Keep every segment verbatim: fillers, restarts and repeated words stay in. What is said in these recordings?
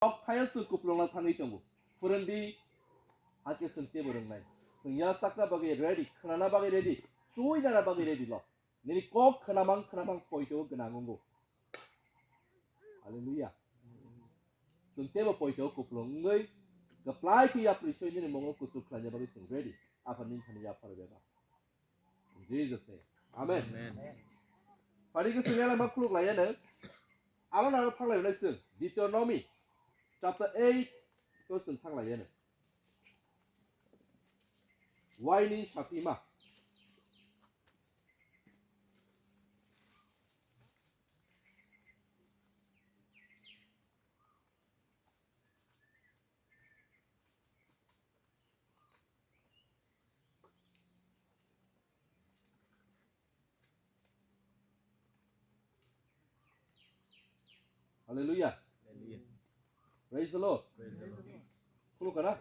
Kok thaio chwng kuplungna thangwi tongo. Phwrwngdi, hakhe chwng teibo rwngnai. Chwng ya sakna bagwi ready, khnana bagwi ready, chuinana bagwi ready lo. Nini kok khnamang khnamang poito gwnang wngo. Hallelujah. Chwng teibo poito kuplung wngwi kwplai khe yapri soi nini mungo kuchuk khlaina bagwi chwng ready. Aphani thani yaphar beba. In Jesus' name. Amen. Amen. Phari khe chwng yalama khuluk laiyano. Abo naro thang laiyonai chwng. Deuteronomy chapter eight ko chwng thang laiyano. Waini sapima. Hallelujah. Hallelujah. Praise the Lord. Praise the Lord. Khulukana?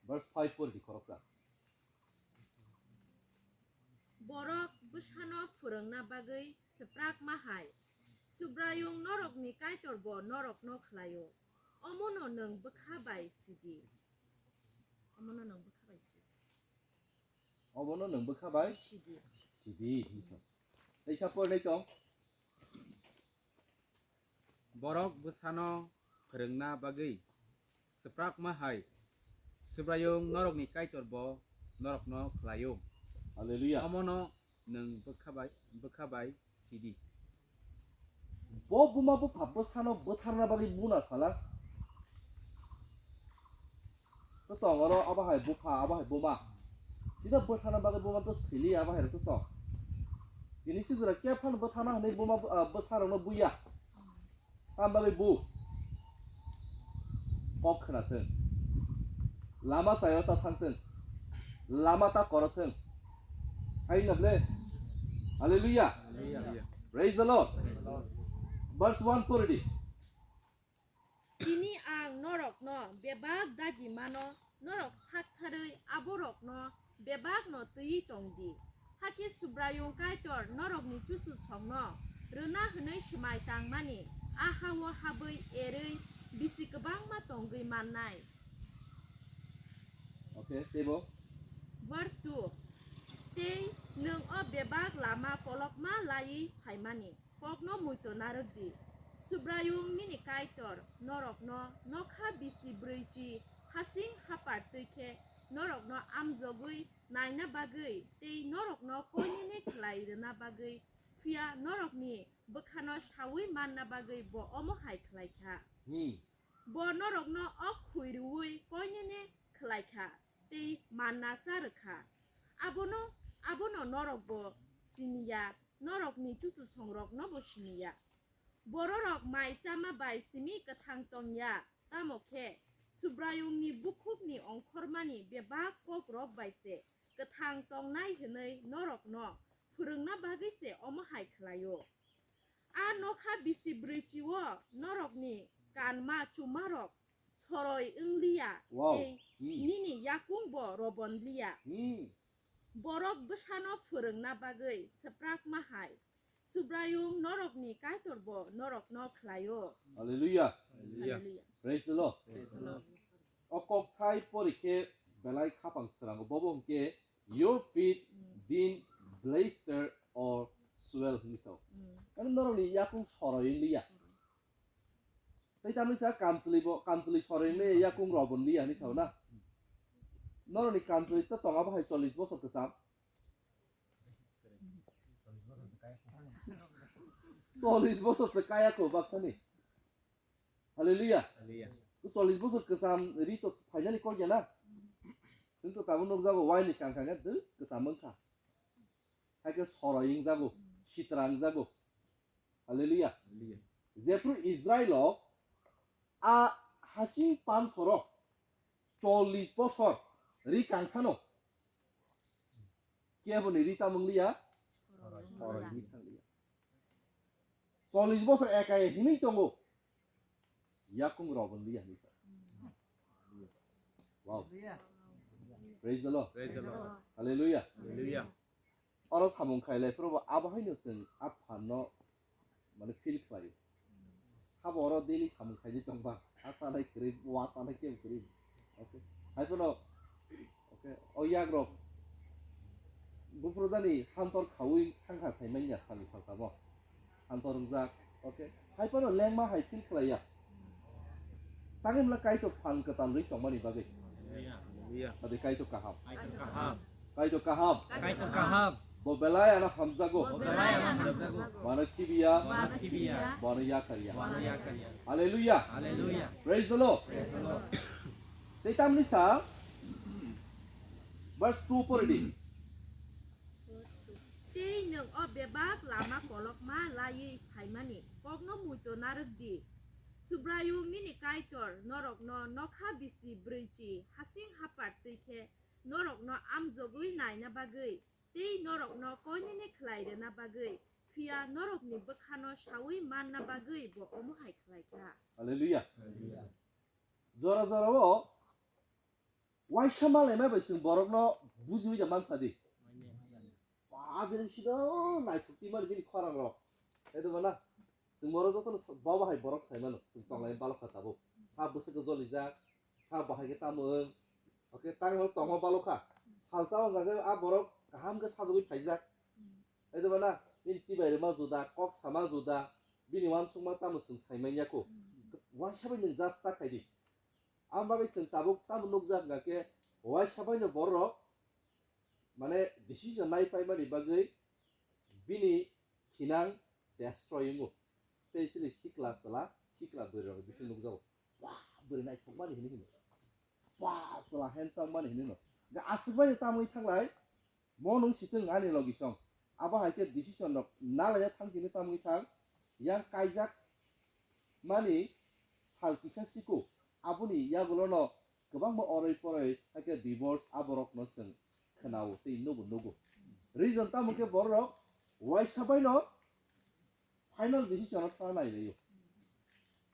Verse five pori di khoroksa. Borok bwsano phwrwngna bagwi swprakma hai. Subraiyung norokni Kaitor bo norokno khlaio. Omono nwng bwkha bai sidi. Omono nwng bwkha bai sidi. Obono nwng bwkha bai sidi. Sidi, hinsa. Teisa pori nai tong. Borok bwsano phwrwngna bagwi swprakma hai Subraiyung norokni Kaitor bo norokno khlaio. Hallelujah. Omono nwng bwkha bai, bwkha bai sidi. Bo buma bupha bwsano bwtharna bagwi buna sala. To tong oro abo hai bupha, abo hai buma. Sida bwtharna bagwi buma to sili abo hai to tong. Ini si jora khe phan bwtharna hwnwi buma, ah, bwsarokno buya. Tam bagwi bu kok khwnathwng, lama sayo ta thangthwng, lama ta korothwng. Hai na ble? Hallelujah. Hallelujah. Praise the Lord. Praise the Lord. Verse one pori di. Tini ang norokno bebak dagi mano, norok saktharwi aborokno bebakno twiwi tong di. Hakhe Subraiyung Kaitor norokni chuchusongno rwna hwnwi swmai tangmani a ha-o habwi erwi bisi kwbangma tongwi mannai. Okay, teibo? Verse two. Tei nwng o bebak lama kolokma laiwi phaimani kokno muitu narwk di. Subraiyung nini Kaitor norokno nokha bisi brwichi hasing hapar twi khe norokno amjogwi naina bagwi tei norokno koinene khlai rwna bagwi, phiya norokni bwkhano saui manna bagwi bo omo hai khlai kha. Hmm. Bo norokno o khwi rwui koinene khlai kha tei manna cha rw kha. Abono, abono norokbo sini ya, norokni chuchusongroknobo sini ya. Bororok mai chama bai simi kwthang tong ya, tamo khe Subraiyungni bukhukni ongkhormani bebak kokrok bai se kwthang tongnai hwnwi norokno phwrwngna bagwi se omo hai khlai-o. A nokha bisi brwichi-o norokni kanma chumarok soroi wng li ya, wow, tei, hmm, nini yakungbo robon li ya. Hmm. Borok bwsano phwrwngna bagwi swprakma hai Subraiyung norokni Kaitorbo norokno khlai-o. Hallelujah. Hallelujah. Hallelujah. Praise the Lord. Praise the Lord. O kokthai pori khe belai khapang srango, bobo hwnkhe, "Your feet didn't blister or swell," hwnwi sao. Mm. Kani norokni yakung soroi wng li ya. Tei tamni sa kamchwlwi bo, kamchwlwi soroi wng li ya, yakung robon li ya hwnwi sao na. Norokni kamchwlwi to tongo bo hai chollish bosor kwcham. Chollish bosor se kaya ko baksani. Hallelujah. Hallelujah. Chollish bosor kwcham ri to phainani kok ya na. Chwng to tabuk nukjago, waini kang kang khe dwk kwcham wngkha. Hai khe soroi wngjago, sitra wngjago. Hallelujah. Hallelujah. Jephru Israilo a hasing panthoro chollish bosor ri kangsano keboni ri tamung liya, soroi wngwi thang liya. Chollish bosor ekai hinwi tongo, yakung robon liya hinwi sa. Wow. Praise the Lord. Praise the Lord. Hallelujah. Hallelujah. Oro samung khailai phuru bo abo haino chwng a phan no mane feel khlaio. Sabo oro daily samung khaidi tongba, a tanai kwrwi, wa tanai kebo kwrwi. Okay. Hai phano, okay, o yagrok buphuru jani hantor khaui thangkha sai manya sani saltamo. Hantor wngjak, okay. Hai phano lengma hai feel khlaiya. Tangwi mla Kaitor phan kwtal rwi tongmani bagwi. Hallelujah. Adi Kaitor kaham. Kaitor kaham. Kaitor kaham. Kaitor kaham. Bo belai ano hamjago. Bo belai ano hamjago. Bono kibiya. Bono kibiya. Bono yakarya. Bono yakarya. Hallelujah. Hallelujah. Praise the Lord. Praise the Lord. Tei tamni sa verse two pori di. Tei nwng o bebak lama kolokma laiwi phaimani kokno muitu narwk di. Subraiyung nini Kaitor norokno nokha bisi brwichi hasing haphar twi khe norokno amjogwi naina bagwi tei norokno koinene khlai rwna bagwi, phiya norokni bwkhano saui manna bagwi bo omo hai khlai kha. Hallelujah. Jora jora o waisa malaima bai chwng borokno bujiui da mansa di. Ba bini sida naithok twi mani bini khorang rok. Edo bana chwng borok jotono baba hai borok sai mano, chwng tonglai balok kha tabuk. Sa bwswk khe jolijak, sa bahai khe tamo wng. Oke, tang no tongma balok kha. Salsa o hwnka khe a borok kaham khe sajagwi phaijak. Edo bana bini chibai rwma juda, kok sama juda, bini uansukma tamo chwng sai manya kho. Waisa bai nwng just ta khai di. Ang bagwi chwng tabuk tamo nukjak hwnka khe, waisa baino borok mane decision nai paimani bagwi bini thinang destroy wngo, specially sikla chwla, sikla bwrwi rok bisingo nukjago. Wah, bwrwi naithok mani hinwi hino. Wah, chwla handsome mani hinwi no. Ga aswk baino tamwi thanglai, mo nung sitwng ani logi song. Abo hai khe decision rok nalaina thang tini tamwi thang, yang kaijak mani sal kisa siko, aboni yagulono kwbangma oroi poroi hai khe divorce aborokno chwng khwnao tei nugo nugo. Reason tamo khe borok waisa baino final decision o thangna nailaio.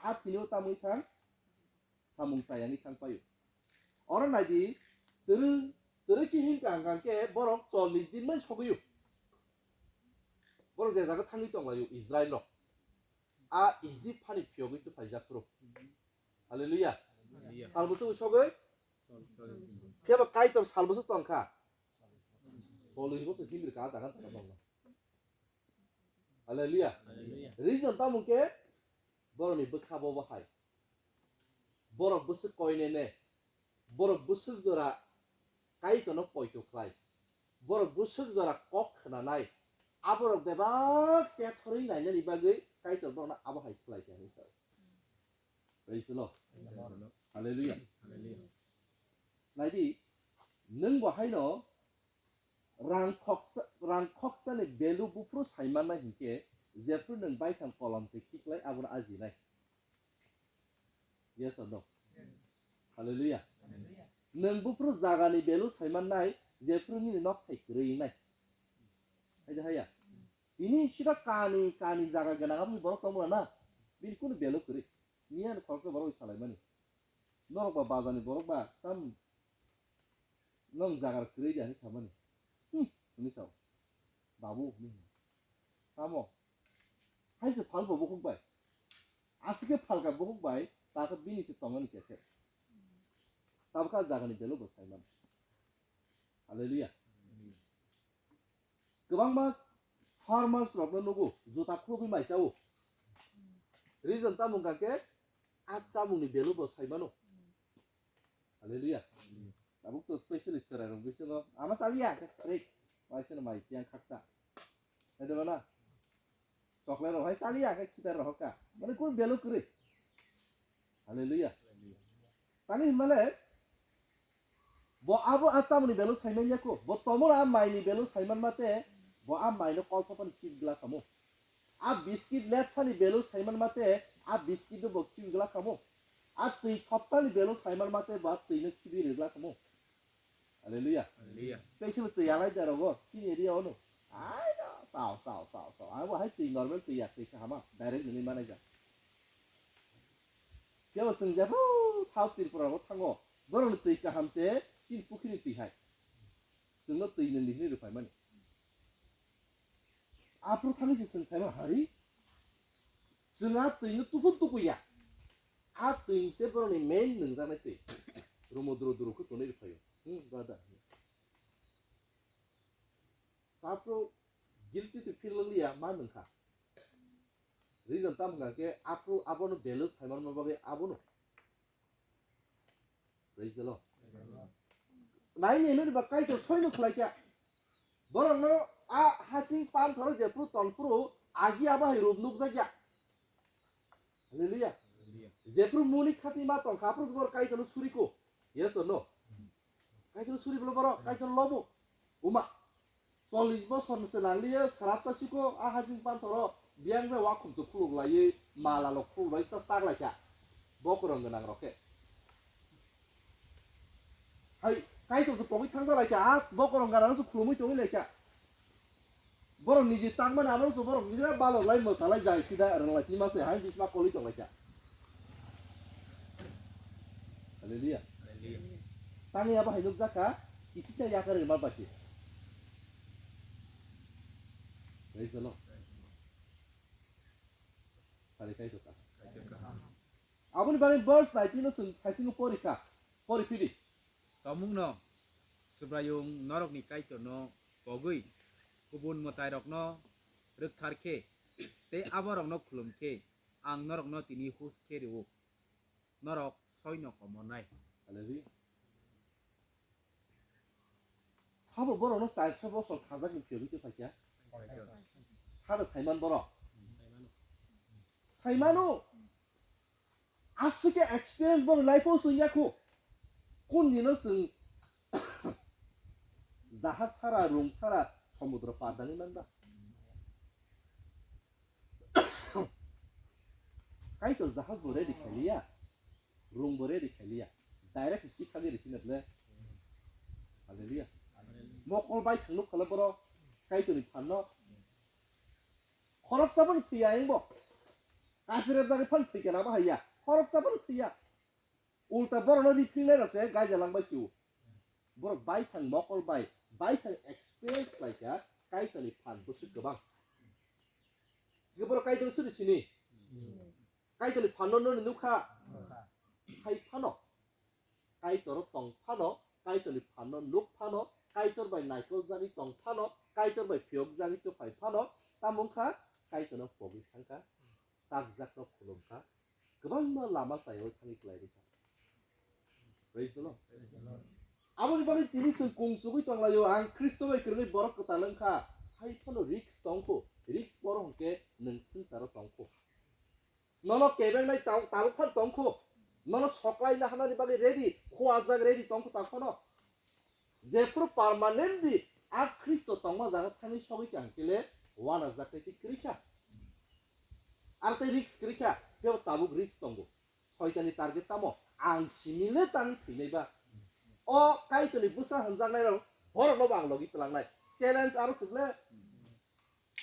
A thini o tamwi thang samung chayangwi thang paio. Oro naidi, twrwng, twrwng khe himkha hwnkha khe borok chollish din bai sogwio. Borok je jaga thangwi tonglaio Israel rok. A Egypt hani phiyogwi twi phaijak phuru. Hallelujah. Hallelujah. Sal bwswk sogwi? Phiya ba Kaitor sal bwswk tongkha? Chollish bosor himri ka jaga tongkha. Hallelujah. Hallelujah. Reason tamo khe borokni bwkha bo bahai. Borok bwswk koinene. Borok bwswk jora Kaitorno poito khlai. Borok bwswk jora kok khnanai. Aborok bebak se thorwi nainani bagwi Kaitor borokno abo hai khlai kha hinwi sao. Praise the Lord. Hallelujah. Hallelujah. Naidi, nwng bo haino rang khoksa, rang khoksani value buphuru sai mannai hinkhe, jephru nwng baithang kolom twi khiklai abono ajinai. Yes or no? Hallelujah. Nwng buphuru jagani value sai mannai, jephru nini nok thai kwrwi wngnai. Hai de haya. Tini sida kani, kani jaga gwnang aboni borok tongmani na, bini kunu value kwrwi. Niyan khoroksa borok salaimani. Norok ba bazani borok ba tam nwng jagar kwrwi di hinwi samani. Hmm, hinwi sao. Babu, hinwi hino. Tamo? Hai se phalbo bukhuk bai. Aswk khe phalka bukhuk bai, ta khe bini se tongmani kese. Tabukha jagani value bo saimani. Hallelujah. Kwbangma farmers rokno nugo, juta khulugwi mai chao. Reason tamo hwnkha khe a chamungni value bo sai mano. Hallelujah. Tabuk to specially chwrai rok bisingo ama chaliya khe kwrwi, waisano mai tiyang khaksa. Hai de bana? Chocolate rok hai chaliya khe khitar rok kha. Mane kunu value kwrwi. Hallelujah. Tani hinmale, bo abo a chamungni value saimanya kho. Bo tomoro a maini value saiman mate, bo a maino kolsapani khib gla kamo. A biscuit letsani value saiman mate, a biscuit bo khib gla kamo. A twi thopsani value saiman mate, bo a twino khibi rwgla kamo. Hallelujah. Hallelujah. Special twi alai da rogo, chini area ono. Ai no, sao, sao, sao, sao. Abo hai twi normal twi ya, twi kahama, direct nini manai ja. Kebo sung ja, "Oh, South Tripura rogo thango. Borok ni twi kaham se, chini pukhi ni twi hai." Sungno twi nini hini rwphai mani. Aphuru thangwi se chwng saimano, hari? Chwng a twino tuphun tukuya. A twi se borokni main nungjaknai twi. Rumo duro duro khe tonwi rwphaio. Hmm, brother. Aphuru guilty twi feel wngya, ma nungkha. Reason tamo hwnkha khe aphuru abono value saimanma bagwi abono. Praise the Lord. Nai ni nini ba Kaitor soino khlai kha. Borokno a hasing panthoro jephuru tonphuru agi abo hai rup nukjakya. Hallelujah. Jephuru muni khati ma tongkha aphuru bor Kaitorno suriko. Yes or no? Kaitorno suri bolo borok, Kaitorno lobo. Uma. Chollish bosor se nangliya srapta siko a hasing panthoro biyang bai wakhum se khuluk laiwi mala lok khuluk bai ta sak laikha. Bokorong gwnang rok khe. Hai, Kaitor se pogwi thangsa laikha, a bokorong gwnang se khulumwi tongwi laikha. Borok niji tangmani abo se borok niji balok lai mosa lai jai kida rang lai tini mase hai bisma kolwi tong laikha. Hallelujah. Hallelujah. Tangwi abo hai nukjakha, kisisa yakar rwma basi. Praise the Lord. Sari Kaitor ta. Aboni bagwi verse nineteen no chwng thaisingo porikha, poriphidi. Tomungno Subraiyung norokni Kaitorno pogwi kubun mwtairokno rwkthar khe tei aborokno khulum khe ang norokno tini hus khe rwo. Norok soino komornai. Hallelujah. Sabo borokno charso bosor khajak ni phiyogwi tongphaikha. Sabo saiman borok. Saimano. Aswk khe experience borok life o chwng yakho. Kun dino chwng jahaj sara, rung sara, somudro par dangwi manba. Kaitor jahaj bo ready khailiya, rung bo ready khailiya, direct si khagwi risi na ble. Hallelujah. Mokol bai thangno khala boro Kaitorni phanno. Khoroksa phano thwiya engbo. Kasirep jagwi phano thwikhe lama haiya. Khoroksa phano thwiya. Ulta borokno riphinai rok se gaija langbai sio. Borok baithang mokol bai, baithang experience khlaikha Kaitorni phan bwswk kwbang. Borok Kaitor suri sini. Kaitorni phanno noni nukha. Hai phano. Kaitor tong phano, Kaitorni phanno nuk phano, Kaitor bai naikol jagwi tong phano, Kaitor bai phiyok jagwi tongphai phano, tamo wngkha Kaitorno pogwi thangkha, takjakno khulumkha, kwbangma lama chayui thangwi kwlai rwkha. Praise the Lord. Aboni bagwi tini chwng kung chugwi tonglaio, ang Khristo bai kwrwngwi borok kwtal wngkha, hai phano risk tongkho, risk boro hwnkhe nwng swngcharo tongkho. Nono kebengnai tang-, tabuk phano tongkho. Nono soklaina hanani bagwi ready, khuajak ready tongkho ta phano. Jephuru permanently a Khristo tongma jaga thangwi sogwi kha hwnkhe le uanajak tei twi kwrwi kha. Ar tei risk kwrwi kha, tei tabuk risk tongo. Soitani target tamo? Ang simi le tangwi thwinai ba. O Kaitorni bwsa hwnjaknai rok, borok no bo ang logi twlangnai. Challenge aro swk le.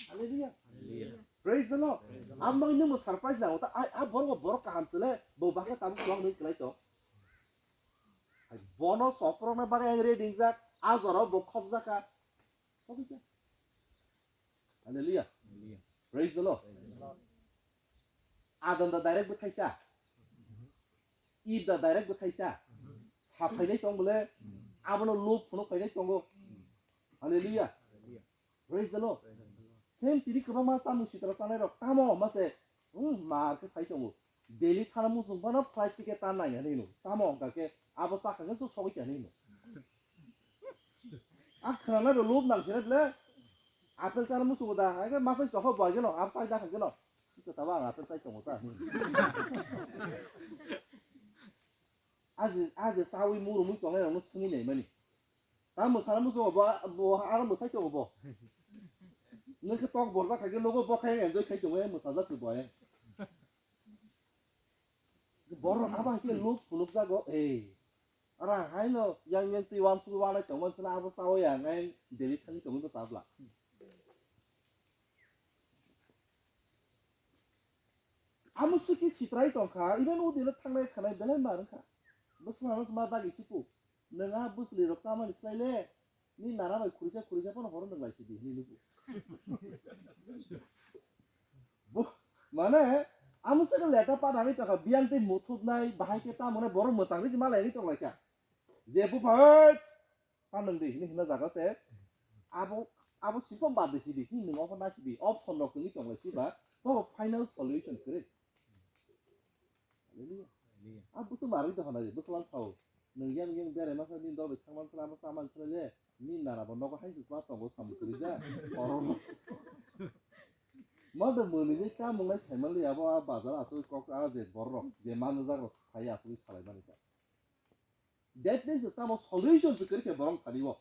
Hallelujah. Hallelujah. Praise the Lord. Praise the Lord. Ang bagwi nwngbo surprise nango ta, ai, a borok, borok kaham se le, bo bakhe tabuk kwlwng nung kwlai tong. Ai, bono soprokna bagwi ang ready wngjak, a jorao bo khokjak kha. Sogwi kha. Hallelujah. Hallelujah. Praise the Lord. Praise the Lord. Adam da direct bwthaisa. Eve da direct bwthaisa. Sa phainai tong bole, abono lob phunuk phainai tongo. Hallelujah. Praise the Lord. Same tini kwbangma chamung sitra chanai rok tamo mase, hmm, mar khe sai tongo. Delhi thana muchung phano flight ticket ta nai hinwi no. Tamo hwnkha khe abo chakha khe sogwi kha hinwi no. A khwnana rw lub nang sene ble. Apple chana muchungo da, hai khe masai tokho bai geno, abo chai da khai geno. Ito tabo ang apple chai tongo ta. Aje, aje chawi murumwi tongnai rokno swngwi nai mani. Ta mwsana muchungo bo, bo aro mwsai tongo bo. Nwng khe tok borjak khai khe nogo bo khai enjoy khai tongo, mwsajak se bo. Borok abo hai khe luk phunukjago, ei. Ora haino yang yang twi wansugwi wanai tongmani sala abo sao yang, ai Delhi thangwi tongwi bwsa bla. Amo swkhe sitrai tongkha, even o dino thangnai khanai belai mar wngkha. Bwswkno ma dagi sipu. Nwng a bwsli rok chamani slai le, ni nana bai khurisa khurisa phano horo nwng lai sidi hinwi nugo. Bo, mane, amo se leta pada ni tokha, biyang tei muthubnai, bahai khe tamo nai borok mwchangwi se malai ni tonglaikha. Je bupha, "Hei, ta nwng di," hinwi hwnna jaga se, abo, abo sipho bad di sidi, hi nwng obo na sidi, option rok se wngwi tonglai siba, to final solution kwrwi. Hallelujah. Hallelujah. A busu marwi tongkha nai, busu lang sao. Nwng yang yang berai masa nini dol bai thang mansala, amo cha mansala le, nini nana bo nogo hai sukma tongo samung kwrwi ja. Oro. Ma do mwnwi ni kamung nai saiman le abo a bazar aswk kok a je borok, je manjak rok phai aswk salai mani ta. That means tamo solution se kwrwi khe borok thani bo.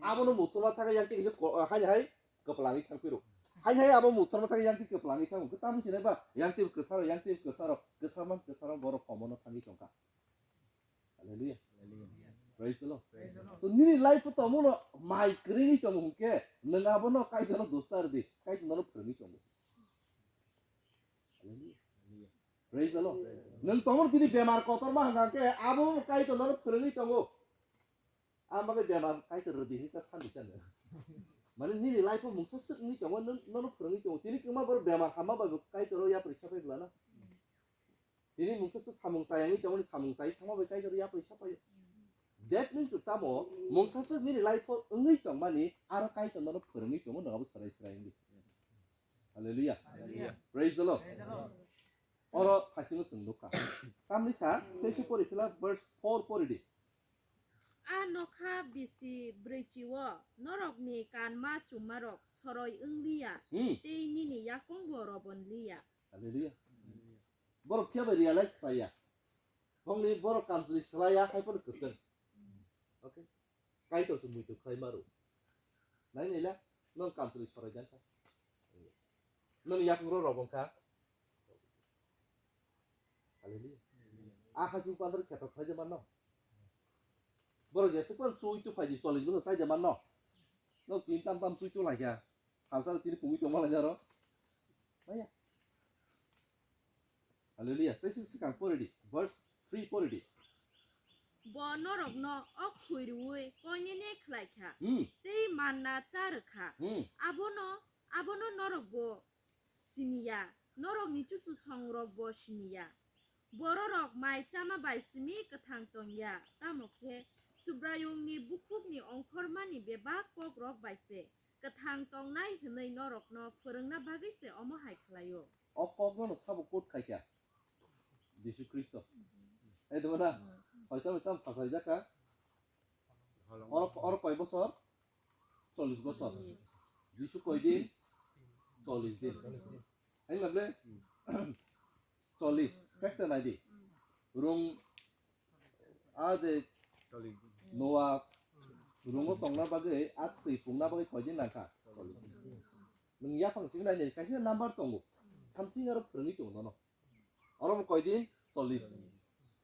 Abono muthurma thangwi yang twi kisa ko-, haini hai kwplangwi thang phiro. Haini hai abo muthurma thangwi yang twi kwplangwi thang. Khe tamo sinai ba yang twi kwsaro, yang twi kwsaro, kwsaman kwsaro borok komono thangwi tongkha. Hallelujah. Hallelujah. Praise the Lord. Praise the Lord. So nini life o tamo no mai kwrwngwi tongo hwnkhe nwng abono Kaitorno dosta rwdi, Kaitor nono phwrwngwi tongo. Hallelujah. Praise the Lord. Nwng tongmor tini bemar kotorma hwnka khe abo Kaitor nono phwrwngwi tongo. Ang bagwi bemar Kaitor rwdi hinwi ta sandi chano. Mane nini life o mungsa swk wngwi tongo, nw-, nono phwrwngwi tongo. Tini kwma borok bemar hamma bai bo Kaitor o yapri sapai bwlana. Tini mungsa swk samung chayangwi tongmani samung chai thangma bai Kaitor yapri sapai. That means tamo mungsa swk nini life o wngwi tongmani aro Kaitor nono phwrwngwi tongo, nwng abo swrai swrai wngwi. Hallelujah. Hallelujah. Praise the Lord. Praise the Lord. Oro thaisingo chwng nukha. Tamni sa, tei se pori phila verse four pori di. A nokha bisi brwichi o norokni kanma chummarok soroi wngliya, hmm, tei nini yakung bo robonliya. Hallelujah. Borok phiya bai realize khlaiya. Bongni borok kamchwlwi swlaiya, hai phano kwchwng. Okay? Kaitor se muitu khlai maro. Nai naila, nwng kamchwlwi sorai jang kha. Nwng yakung ro rok wng kha. Hallelujah. A haching pandar kheto khlai de manno. Borok jesa kwrwng chui tu phai di, chollish bosor sai de manno. Nwng tin tam tam chui tu lai kha. Salsa tini pungwi tongma lai jaro. Maya. Hallelujah. Tei se swkang pori di. Verse three pori di. Bo norokno o khwi rwui koinene khlai kha. Hmm. Tei manna cha rw kha. Hmm. Abono, abono norok bo siniya. Norokni chuchusongrok bo siniya. Bororok mai chama bai simi kwthang tongya. Tamo khe Subraiyungni bukhukni ongkhormani bebak kokrok bai se kwthang tongnai hwnwi norokno phwrwngna bagwi se omo hai khlaio. O kokno no sabo quote khai kha Jisu Khristo. Hai dwma na? Hoito hoito ang phasai jakha. Oro, oro koi bosor? Chollish bosor. Jisu koi din? Chollish din. Hai na ble? Chollish. Fekta nai di. Rung a je Noa rungo tongna bagwi, a twi pungna bagwi koi din nangkha? Nwng yaphang simi nai nai, kaisa number tongo. Something aro phwrwngwi tongo nono. Oro bo koi din? Chollish.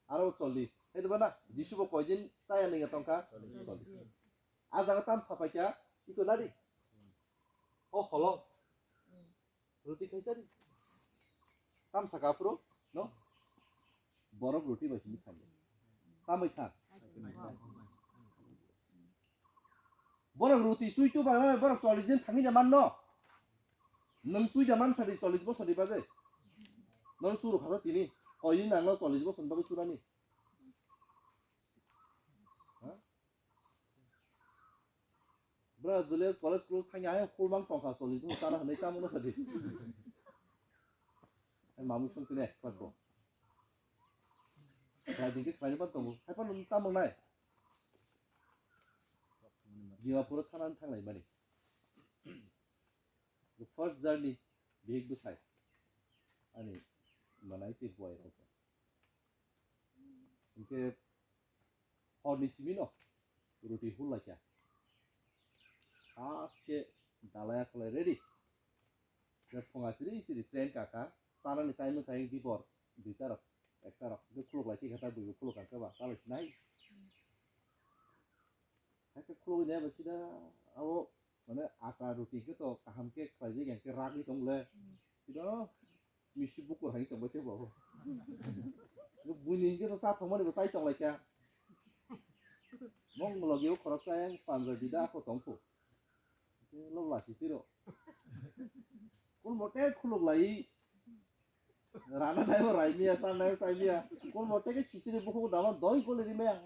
Aro bo chollish. Hai dwma na? Jisu bo koi din chaya nungya tongkha? Chollish. A jaga tam sapai kha, iko nadi. O holo. Ruti khaisari. Tam saka phuru, no? Borok ruti bai simi thangya. Tamai thang. Borok ruti chui tu ba, borok chollish din thangwi da manno. Nwng chui da man sadi chollish bosor ni bagwi. Nwng suru kha tini. Koi ni nangno chollish bosor ni bagwi churani. Ha? Bra, Julius college close thangya, hai kulmang tongkha, choli, tamo sana hwnwi tamo no khadi. Hai mamu song tini expert bo. Hai dingke khlai ba tongo, hai pa nung tamo nai. Dimapur thana thanglai mani. The first journey, bihik bwsai. Ani manai tei buai rok. Hinkhe horni simi no ruti hul laikha. Haste dalaya khlai ready. Je phunga siri siri train kaka, chanani time wngkha dibor duita rok, ekta rok. Je khuluk lai tikha ta buibo khuluk kha ba, chalai sinai. Hai khe khulugwi nai bai sida abo, mane, ata ruti khe to kaham khe khlaijak ya khe ragwi tong le. Sida misi bukur hai tong bai khe bo. Buini hinkhe to cha thangmani bo chai tong lai kha. Mong logi o khoroksa yang Punjabi da ako tong kho. Lok lasi tiro. Kun mote khuluk lai. Rana nai bo rai miya, san nai sai miya. Kun mote ke sisiri buku dama doi gole ri maya.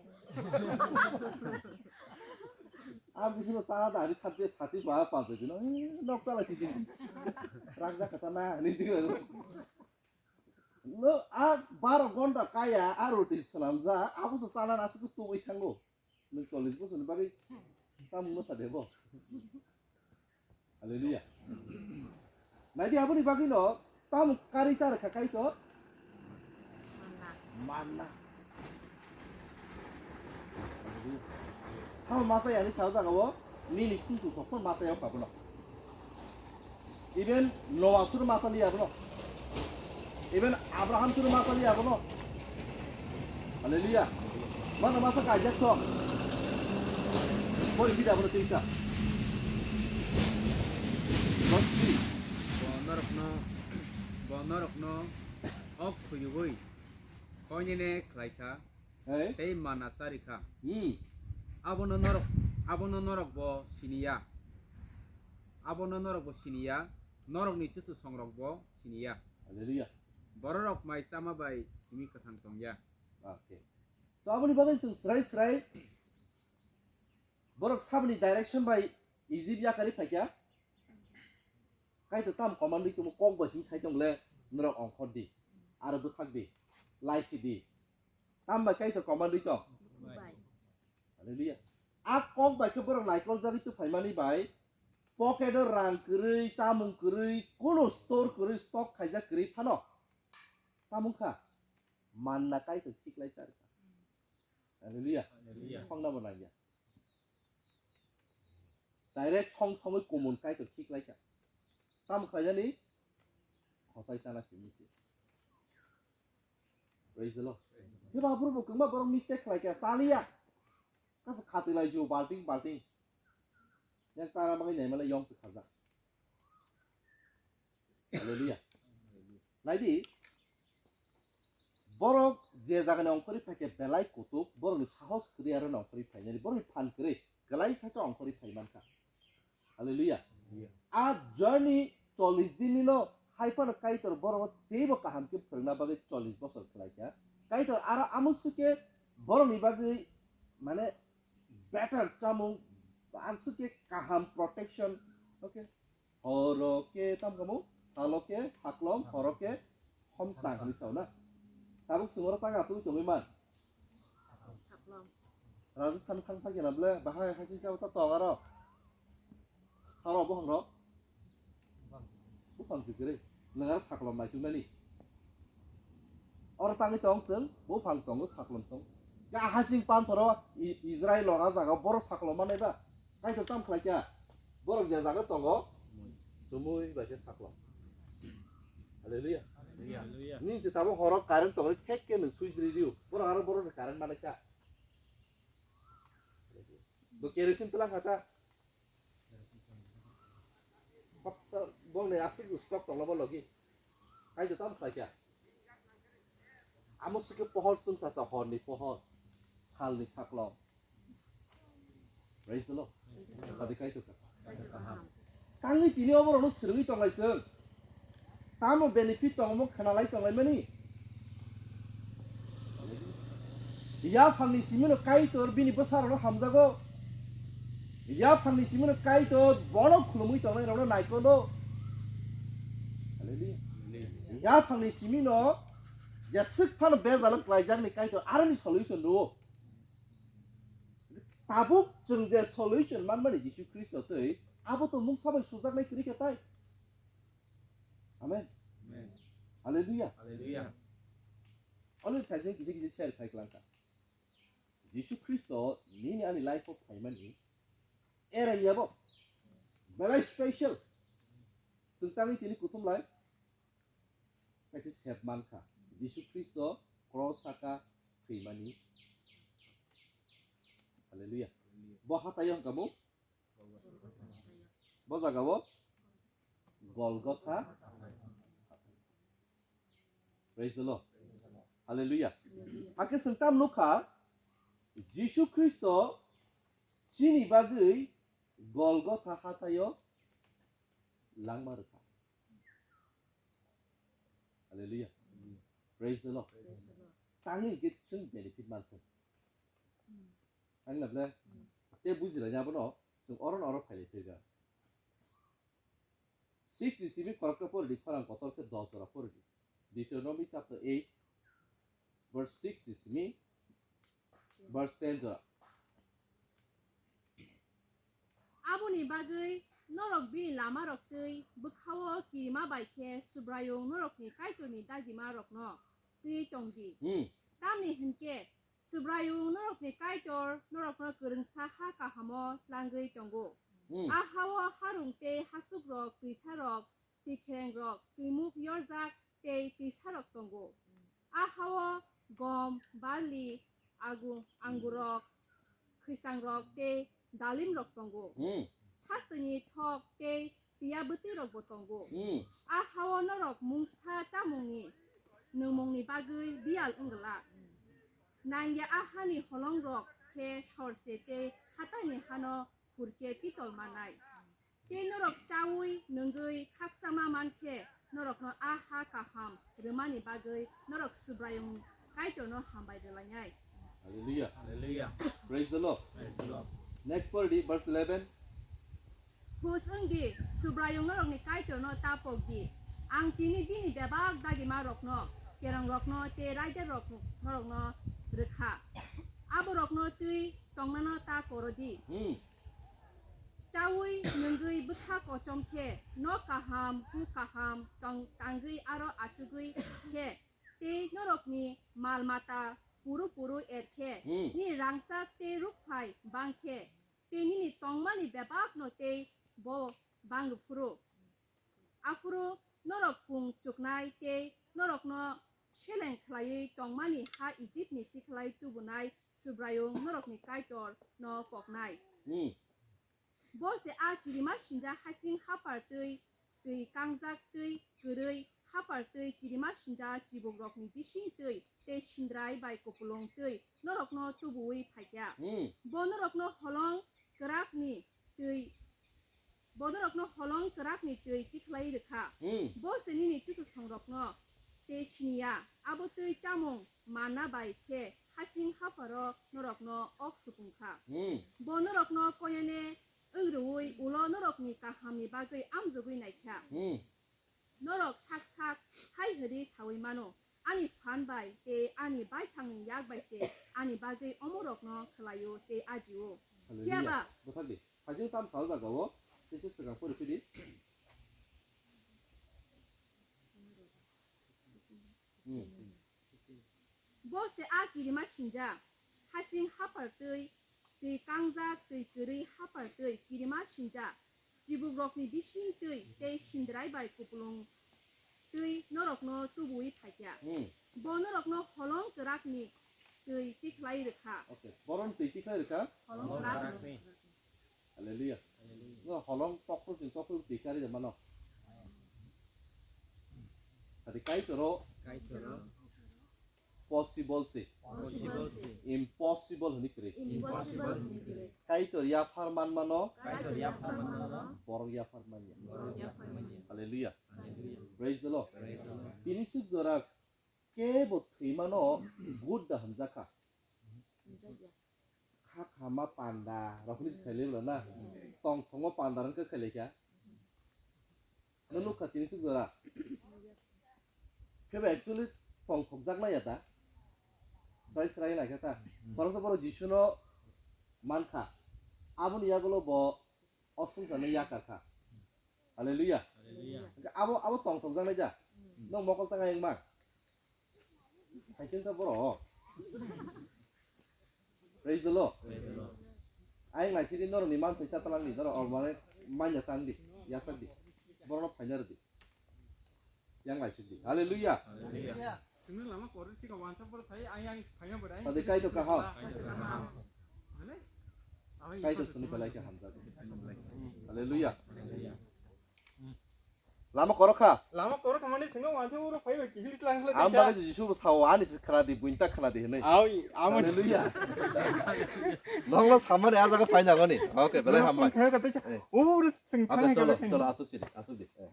Am bisi no sana da ari sati sati ba pa de no. Nok sala sisiri. Rakja kata na ni di. No a baro gonda kaya a roti salam ja. Abu so sana na su tu wi thango. Nwng chollish bochorni bagwi tamungno sa de bo? Hallelujah. Naidi aboni bagwino tamung kari cha rwkha Kaitor? Manna. Manna. Hallelujah. Sama masa yani sa jagao nini chuchu sokpon masa yok abono. Even Noah suru masa liya bono. Even Abraham suru masa liya bono. Hallelujah. Mana masa kajak song. Bori bida bono tinta. Verse three. Bo norokno, bo norokno ok khuyugwi koinene khlaikha. Hey? Tei mana charikha. Hmm. Abono norok, abono norok bo siniya. Abono norok bo siniya. Norokni chuchu songrok bo siniya. Hallelujah. Bororok mai chama bai simi kwthang tongya. Okay. So aboni bagwi chwng srai srai borok saboni direction bai Egypt yakari phaikha. Kaitor tam command rwi tongmo kok bai simi sai tong le norok ongkhor di. Aro bwthak di. Lai si di. Tam bai Kaitor command rwi tong. Bai. Hallelujah. A kok bai khe borok naikol jagwi tu phaimani bai pocket o rang kwrwi, chamung kwrwi, kuno store kwrwi, stock khaijak kwrwi phano. Tamung kha manna Kaitor khiklai char kha. Hallelujah. Hallelujah. Khongna bo nangya. Direct song songwi kumun Kaitor khiklai kha. Tam khlaijani khosai chana simi se. Praise the Lord. Jeba buru bo kwma borok mistake khlai kha, chaliya. Kaso khatwi lai ju balting balting. Yang chara bagwi nai male yong se kharjak. Hallelujah. Naidi, borok je jagani ongkhorwi phaikhe belai kutuk, borokni sahos kwrwi aro ongkhorwi phainani, borokni phan kwrwi kwlai sakhe ongkhorwi phaimankha. Hallelujah. A journey chollish din nino hai phano Kaitor borokno teibo kaham khe phwrwngna bagwi chollish bosor khlaikha. Kaitor aro amoswkhe borokni bagwi mane better chamung, amswkhe kaham protection, okay? Horo khe tam kamo, salo khe saklom, horo khe homsang hinwi sao na. Tabuk chwng oro tang asugwi tongwi man. Saklom. Rajasthan thang phai khe na ble, bahai hasing sao ta tong aro. Salo buphang rok. Buphang si kwrwi. Nwng aro saklom naituknani. Oro tangwi tong chwng, buphang tongo, saklom tong. Ga hasing panthoro I-, Israel o a jaga borok saklom manai ba. Kaitor tam khlai kha. Borok je jaga tongo, sumui bai khe saklom. Hallelujah. Hallelujah. Nini se tabuk horo current tongwi thek khe nwng switch rwi rio. Borok aro borok ni current manai kha. Bo kerosene twlang kha ta. Bokni aswk stock tongla bo logi. Kaitor tam khlai kha. Amo swkhe pohor chwngsa sa horni pohor, salni saklom. Praise the Lord. Sadi Kaitor kha. Tangwi tini oborokno swrwngwi tonglai chwng. Tamo benefit tongmo khnalai tonglaimani? Yaphangni simino Kaitor bini bwsarokno hamjago. Yaphangni simino Kaitor bono khulumwi tongnairokno naikolo. Hallelujah. Yaphangni simino jeswk phano bejalo klaijakni Kaitor aroni solution rwo. Tabuk chwng je solution manmani Jisu Khristo tei abo to mungsa bai sujaknai kwrwi khe tai. Amen. Amen. Hallelujah. Hallelujah. Already thaising kisa kisa share khai klangkha. Jisu Khristo nini ani life o phaimani era yabo belai special. Chwng tangwi tini kuthum lai kaisa sep mankha. Jisu Khristo cross saka thwimani. Hallelujah. Bo hataio hwnkha bo? Bo jagao Golgotha. Praise the Lord. Hallelujah. Hakhe chwng tam nukha, Jisu Khristo chini bagwi Golgotha hathaio langma rwkha. Hallelujah. Praise the Lord. Tangwi hwnkhe chwng benefit mankha. Ang na ble? Te bujilaina abono chwng oro no oro phailai phirga. Six ni simi khoroksa pori di, khorang kotor khe dos jora pori di. Deuteronomy chapter eight, verse six ni simi verse ten jora. Aboni bagwi norok bini lamarok twi bwkhao kirima bai khe Subraiyung norokni Kaitorni dagimarokno twi tong di. Hmm. Tamni hwn khe Subraiyung norokni Kaitor norokno kwrwngsa ha kahamo tlangwi tongo. Hmm. A ha-o harung tei hasukrok, twisarok, twikhrengrok, twimuk yorjak tei twisarok tongo. A ha-o gom, barli, agu-, angurok, khwisangrok tei dalimrok tongo. Hmm. Hasteni thok tei piya bwtwirokbo tongo. Hmm. A ha-o norok mungsa chamungni nungmungni bagwi biyal wng glak. Nangya a hani holongrok khe sorse tei hataini hano phurkhe pitol manai. Tei norok chaui nungwi khakchangma mankhe norokno a ha kaham rwmani bagwi norok Subraiyung Kaitorno hambai rwlainai. Hallelujah. Hallelujah. Praise the Lord. Praise the Lord. Next verse, verse eleven. Khus wng di, Subraiyung norokni Kaitorno ta pok di. Ang tini bini bebak dagimarokno, kerongrokno tei raidarrok norokno rwkha. Aborokno twi tongnano ta koro di. Hmm. Chaui nungwi bwkha kochom khe, nok kaham, huk kaham, tong-, tangwi aro achugwi khe, tei norokni mal mata puru puru er khe, Hmm. nini rangchak tei rukphai bang khe, tei nini tongmani bebakno tei bo bang phuru. Aphuru norok kung chuknai tei norokno seleng khlaiwi tongmani ha Ijipni tikhlai tubunai Subraiyung norokni Kaitorno poknai. Hmm. Bo se a kirima sinjak hasing haphar twi, twi kangjak twi kwrwi haphar twi kirima sinjak chibukrokni bising twi tei sindrai bai kupulung twi norokno tubuwi phaikha. Hmm. Bo norokno holong kwrakni twi, bo norokno holong kwrakni twi tikhlai rwkha. Hmm. Bo se nini chuchusongrokno tei siniya, abo twi chamung manna bai khe hasing hapharo norokno ok supung kha. Hmm. Bo norokno koinene wng rwui ulo norokni kahamni bagwi amjogwi naikha. Hmm. Norok sak sak hai hwnwi saui mano, "Ani phan bai tei ani baithangni yak bai se ani bagwi omorokno khlaio tei ajio." Hallelujah. Phiya ba? Bwthar di. Hajing tam sal jaga o, tei se swkang pori phidi. Hmm. Bo se a kirima sinjak, hasing haphar twi, twi kangjak, twi kwrwi haphar twi kirima sinjak, chibukrokni bising twi tei sindrai bai kupulung twi norokno tubuwi phaikha. Hmm. Bo norokno holong kwrakni twi tikhlai rwkha. Okay. Boron twi tikhlai rwkha? Holong kwrakni. Hallelujah. Hallelujah. No, holong tokro twi tokro twi kari de mano. Tadi Kaitoro. Kaitoro. Possible se. Possible se. Impossible hwnwi kwrwi. Impossible hwnwi kwrwi. Kaitor yaphar man mano. Kaitor yaphar man mano. Borok yaphar man ya. Borok yaphar man ya. Hallelujah. Hallelujah. Praise the Lord. Praise the Lord. Tini suk jora kebo thwi mano good da hamjakha. Hamjakya. Kha khama panda rokni khailai bwla na. Tong thongo panda rokni khailai kha. No nukha tini suk jora. Khe ba actually tong thokjak nai ya da. Srai srai nai kha ta. Khoroksa borok Jisu no mankha. Aboni yagulo bo o swngcharno yakar kha. Hallelujah. Hallelujah. Hwnkhe abo, abo tong thokjak nai da. Nong mokol tang ayang ma. Hai khe wngkha borok. Praise the Lord. Praise the Lord. Ayang naisidi norokni manthai ta talangdi, norok almare manya tangdi, yasakdi. Borokno phaina rwdi. Yang naisidi. Hallelujah. Hallelujah. Simi lama kori sika wansa por sai ayang phaina borai. Tadi Kaitor kaham. Kaitor kaham. Hale? Kaitor sini belai kaham jago. Hallelujah. Hallelujah. Lama korokha. Lama korokha. Ani sengno wanjak oro phaibai kihil tlang khlai Ang kaisa. Bagwi Jisu bo sao, ani se khna di, buini ta khna di hinwi. Awi, amo. Hallelujah. Nokno samani a jaga phaina goni. Okay, belai hambai. Phone khe kaisa. Eh. Oro seng Abe, thang cholo, khe. Cholo, asuk sidi, asuk di. Eh.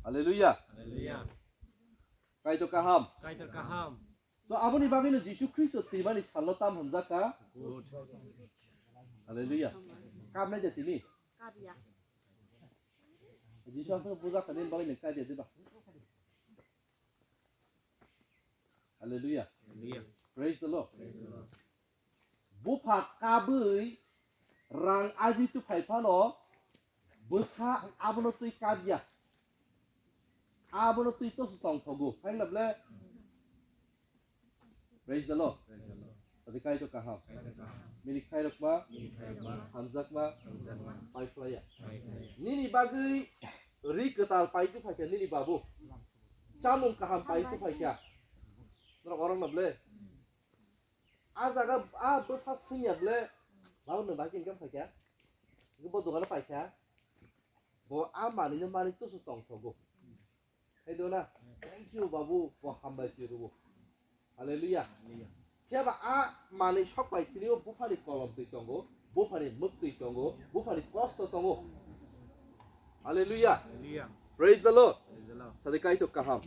Hallelujah. Hallelujah. Kaitor kaham. Kaitor kaham. So, aboni bagwino Jisu Khristo thwimani salno tam hamjak kha? Good. Hallelujah. Kabnai de tini? Kabya. Jisu aswk bujak kha nini bagwi nini kabya diba? Hallelujah. Hallelujah. Praise the Lord. Praise the Lord. Bupha kabwi rang aji tuphai phano bwsa abono twi kabya. Abono twi toso tongthogo. Haino ble? Praise the Lord. Praise the Lord. Adi Kaitor kaham. Kaitor kaham. Bini khairokma, bini khairokma, hamjakma, hamjakma, paiphlaiya. Paiphlaiya. Nini bagwi ri kwtal pai tuphai kha nini babu. Chamung kaham pai tuphai kha. Norok orok no ble? A jaga, a bwsa swngya ble, babu nwng bai khe income phaikha? Bo dogano paikha? Bo a manwino manwi tusu tongthogo. Hai do na? Thank you, babu, bo hambai si rwo. Hallelujah. Phiya ba a manwi sok pai tini o buphani kolom twi tongo, buphani mwk twi tongo, buphani kosto tongo. Hallelujah. Hallelujah. Praise the Lord. Praise the Lord. Sadi Kaitor kaham.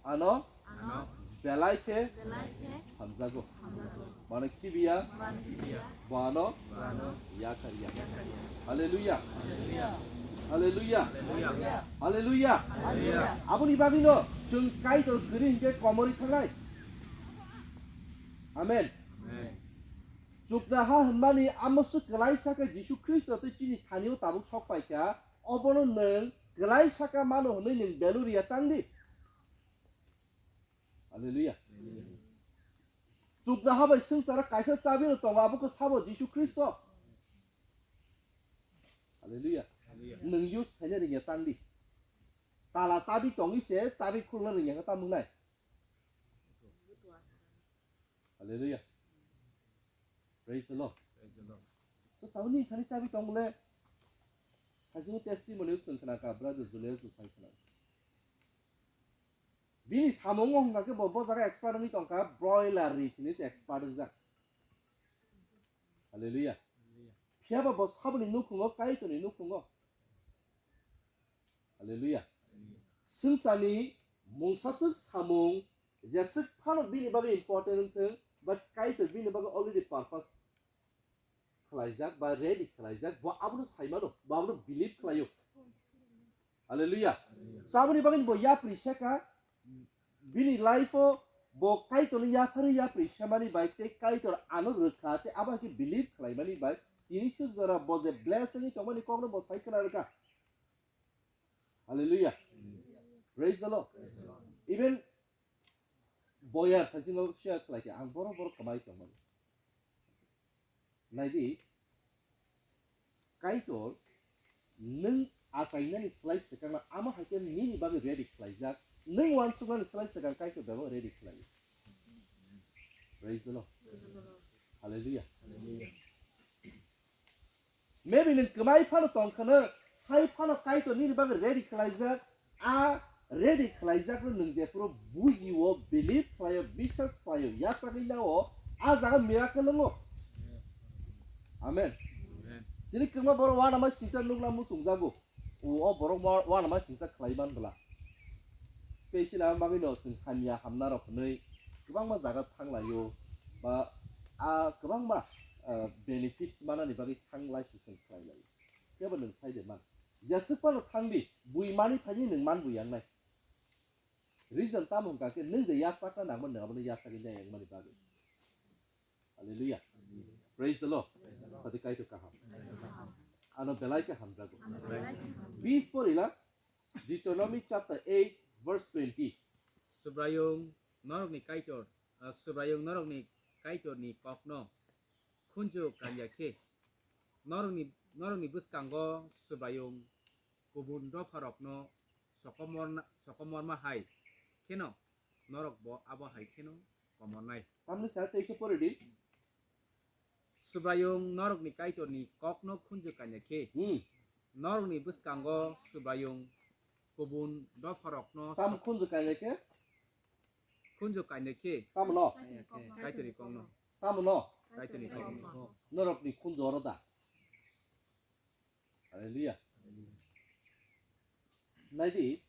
Ano Ano belai khe belai khe hamjago. Hamjago. Mane khibiya, mane khibiya, bono, bono, yakariya. Yakariya. Hallelujah. Hallelujah. Hallelujah. Hallelujah. Hallelujah. Hallelujah. Aboni bagwino chwng Kaitor kwrwi hinkhe komorwi thangnai. Amen. Amen. Chuknaha hwnmani amo swk kwlaisa khe Jisu Khristo tei chini thani-o tabuk sok pai kha, obono nwng kwlaisa kha mano hwnwi nwng belu rwya tang di. Hallelujah. Chuknaha bai swngcharo kaisa chabi rok tongo, abo khe sabo Jisu Khristo. Hallelujah. Hallelujah. Nwng use khaina rwngya tang di. Tala chabi tongwi se chabi khulna rwngya khe tamo wngnai? Hallelujah. Praise the Lord. Praise the Lord. So, tabuk nini thani chabi tong bole? Kaisa testimony swng khna kha, brother Julius bo sai khna. Bini samung wng kha khe bo, bo jaga expert wngwi tong kha, broiler ri tini se expert wngjak. Hallelujah. Phiya ba bo saboni nukhungo, Kaitorni nukhungo. Hallelujah. Swngcharni mungsaswk samung jeswk phano bini bagwi important wngthung, but Kaitor bini bagwi already purpose khlaijak ba ready khlaijak, bo abono saimano, bo abono believe khlaio. Hallelujah. Saboni bagwi bo yapri seka, bini life o bo Kaitorni yapharwi yapri semani bai tei Kaitor ano rwkha tei abo hai khe believe khlaimani bai tini swk jora bo je blessing wngwi tongmani kokno bo sai khna rwkha. Hallelujah. Praise the Lord. Even boyar thaisingo share khlai khe ang borok borok kwmai tongmani. Naidi, Kaitor nwng achainani slai swkangno amo hai khe nini bagwi ready khlaijak, nwng uansuknani slai swkang Kaitor bebak ready khlai. Praise the Lord. Hallelujah. Maybe nwng kwmai phano tong khwno, hai phano Kaitor nini bagwi ready khlaijak, a ready khlaijakno nwng jephuru bujio, believe khlaio, biswas khlaio, yachagwi nao, a jaga miracle wngo. Amen. Amen. Tini kwbangma borok uanama singcha nukna muchungjago. O, o borok mo-, uanama singcha khlai man bwla. Special ang bagwino chwng hamya hamna rok hwnwi kwbangma jaga thanglaio, ba a kwbangma, ah, benefits manani bagwi thanglai se chwng khlai laio. Kebo nwng sai de man. Jeswk phano thang di, bui mani phaini nwng man bui yangnai. Reason tamo hwnkha khe nwng je yachakna nangmani, nwng abono yachagwi nai wngmani bagwi. Hallelujah. Praise the Lord. Sadi Kaitor kaham. Ano belai khe hamjago. Bis porila Deuteronomy chapter eight verse twenty. Subraiyung norokni Kaitor, ah, Subraiyung norokni Kaitorni kokno khunju kanya khe, norokni, norokni bwskango Subraiyung kubun dopharokno sokomorna-, sokomorma hai kheno norokbo abo hai kheno komornai. Tamni sa teisa pori di. Subraiyung norokni Kaitorni kokno khunju kanya khe, Hmm. Norokni bwskango Subraiyung kubun dopharokno Tam khunju kainai khe? Khunju kainai khe? Tamo no? Kaitorni kokno. Tamo no? Kaitorni kokno. Norokni khunju oro da? Hallelujah. Naidi,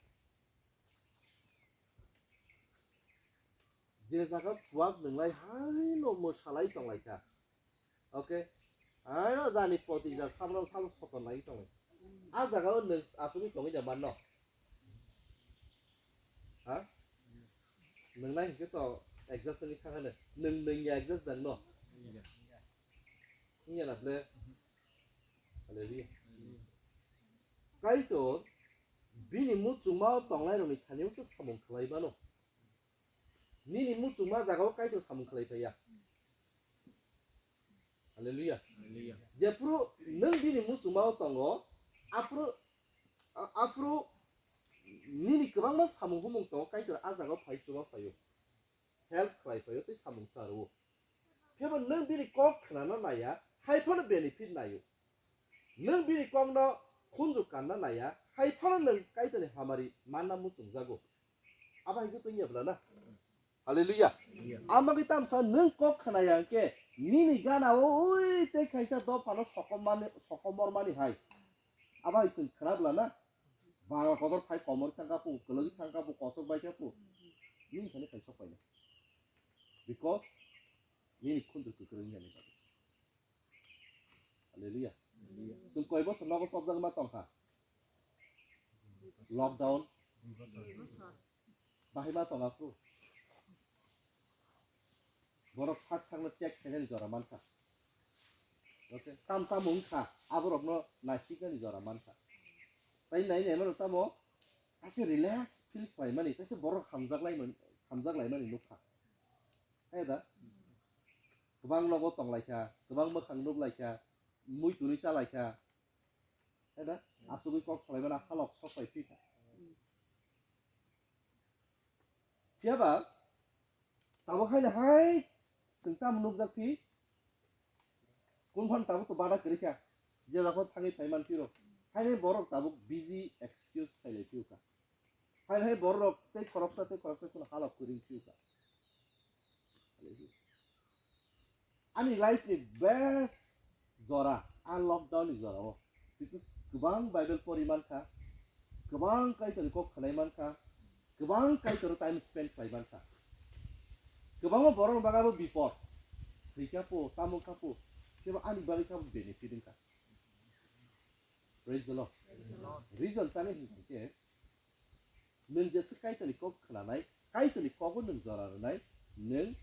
je jaga chuak nwnglai haino mwsalai tonglaikha. Okay? Haino jani poti ja samrok samrok soton lai tonglai. A jaga o nwng asugwi tongwi da manno? Ha? Nwnglai hinkhe to adjust wngwi thang hano. Nwng nwngya adjust dang no? Wngya na ble? Hallelujah. Kaitor bini muchungma o tongnairokni thani-o se samung khlai mano. Nini muchungma jagao Kaitor samung khlai phaiya. Hallelujah. Hallelujah. Jephru nwng bini muchungma o tongo, aphru, a-, aphru nini kwbangma samung humung tongo, Kaitor a jagao phai chuba phaio. Help khlai phaio tei samung cha rwo. Phiya bo nwng bini kok khnana naiya, hai phano benefit naio. Nwng bini kokno khunju kanna naiya, hai phano nwng Kaitorni hamari manna muchungjago. Abo hai khe tongya bwla na? Hallelujah. Hallelujah. Amagwi tamsa nwng kok khnaya hwnkhe nini gana o ui tei kaisa dophano sokomani, sokomormani hai. Abo hai chwng khna bwla na? Bangla kotor phai komor thangkha pu, kwlwgwi thangkha pu, kosok bai kha pu. Nini thani kaisa paina. Because nini khunju kwkrwng yani bagwi. Hallelujah. Hallelujah. Chwng koi bosor nogo chopjagwi ma tongkha? Lockdown. Bahai ma tong aphru. Borok sak sakno check khainani jora mankha. Okay, tam tam wngkha, aborokno naisiknani jora mankha. Tai nai nai mano tamo, kaisa relax feel khlaimani, kaisa borok hamjak laimani, hamjak laimani nukha. Hai da? Kwbang nogo tonglaikha, kwbang mwkhang nuklaikha, mui twnwi chalaikha. Hai da? Asugwi kok salaimani halok sok pai phikha. Phiya ba, tabuk haino hai chwng tamo nukjak phi, kun phan tabuk to bada kwrwi kha, je jaga thangwi phai man phiro, haino borok tabuk busy excuse khailai phiyokha, haino hai borok tei khoroksa tei khoroksa kheno halok kwrwi phiyokha. Ani life ni best jora, a lockdown ni jora o. Because kwbang Bible pori mankha, kwbang Kaitor ni kok khnai mankha, kwbang Kaitor time spend khlai mankha. Kwbangma borok ni bagwi abo bipod, thwikha po, tamo kha po, kebo ani bagwi kha bo benefit wngkha. Praise the Lord. Praise the Lord. Reason tani hinkhe, nwng jesa Kaitorni kok khnanai, Kaitorni kogo nwng jora rwnai, nwng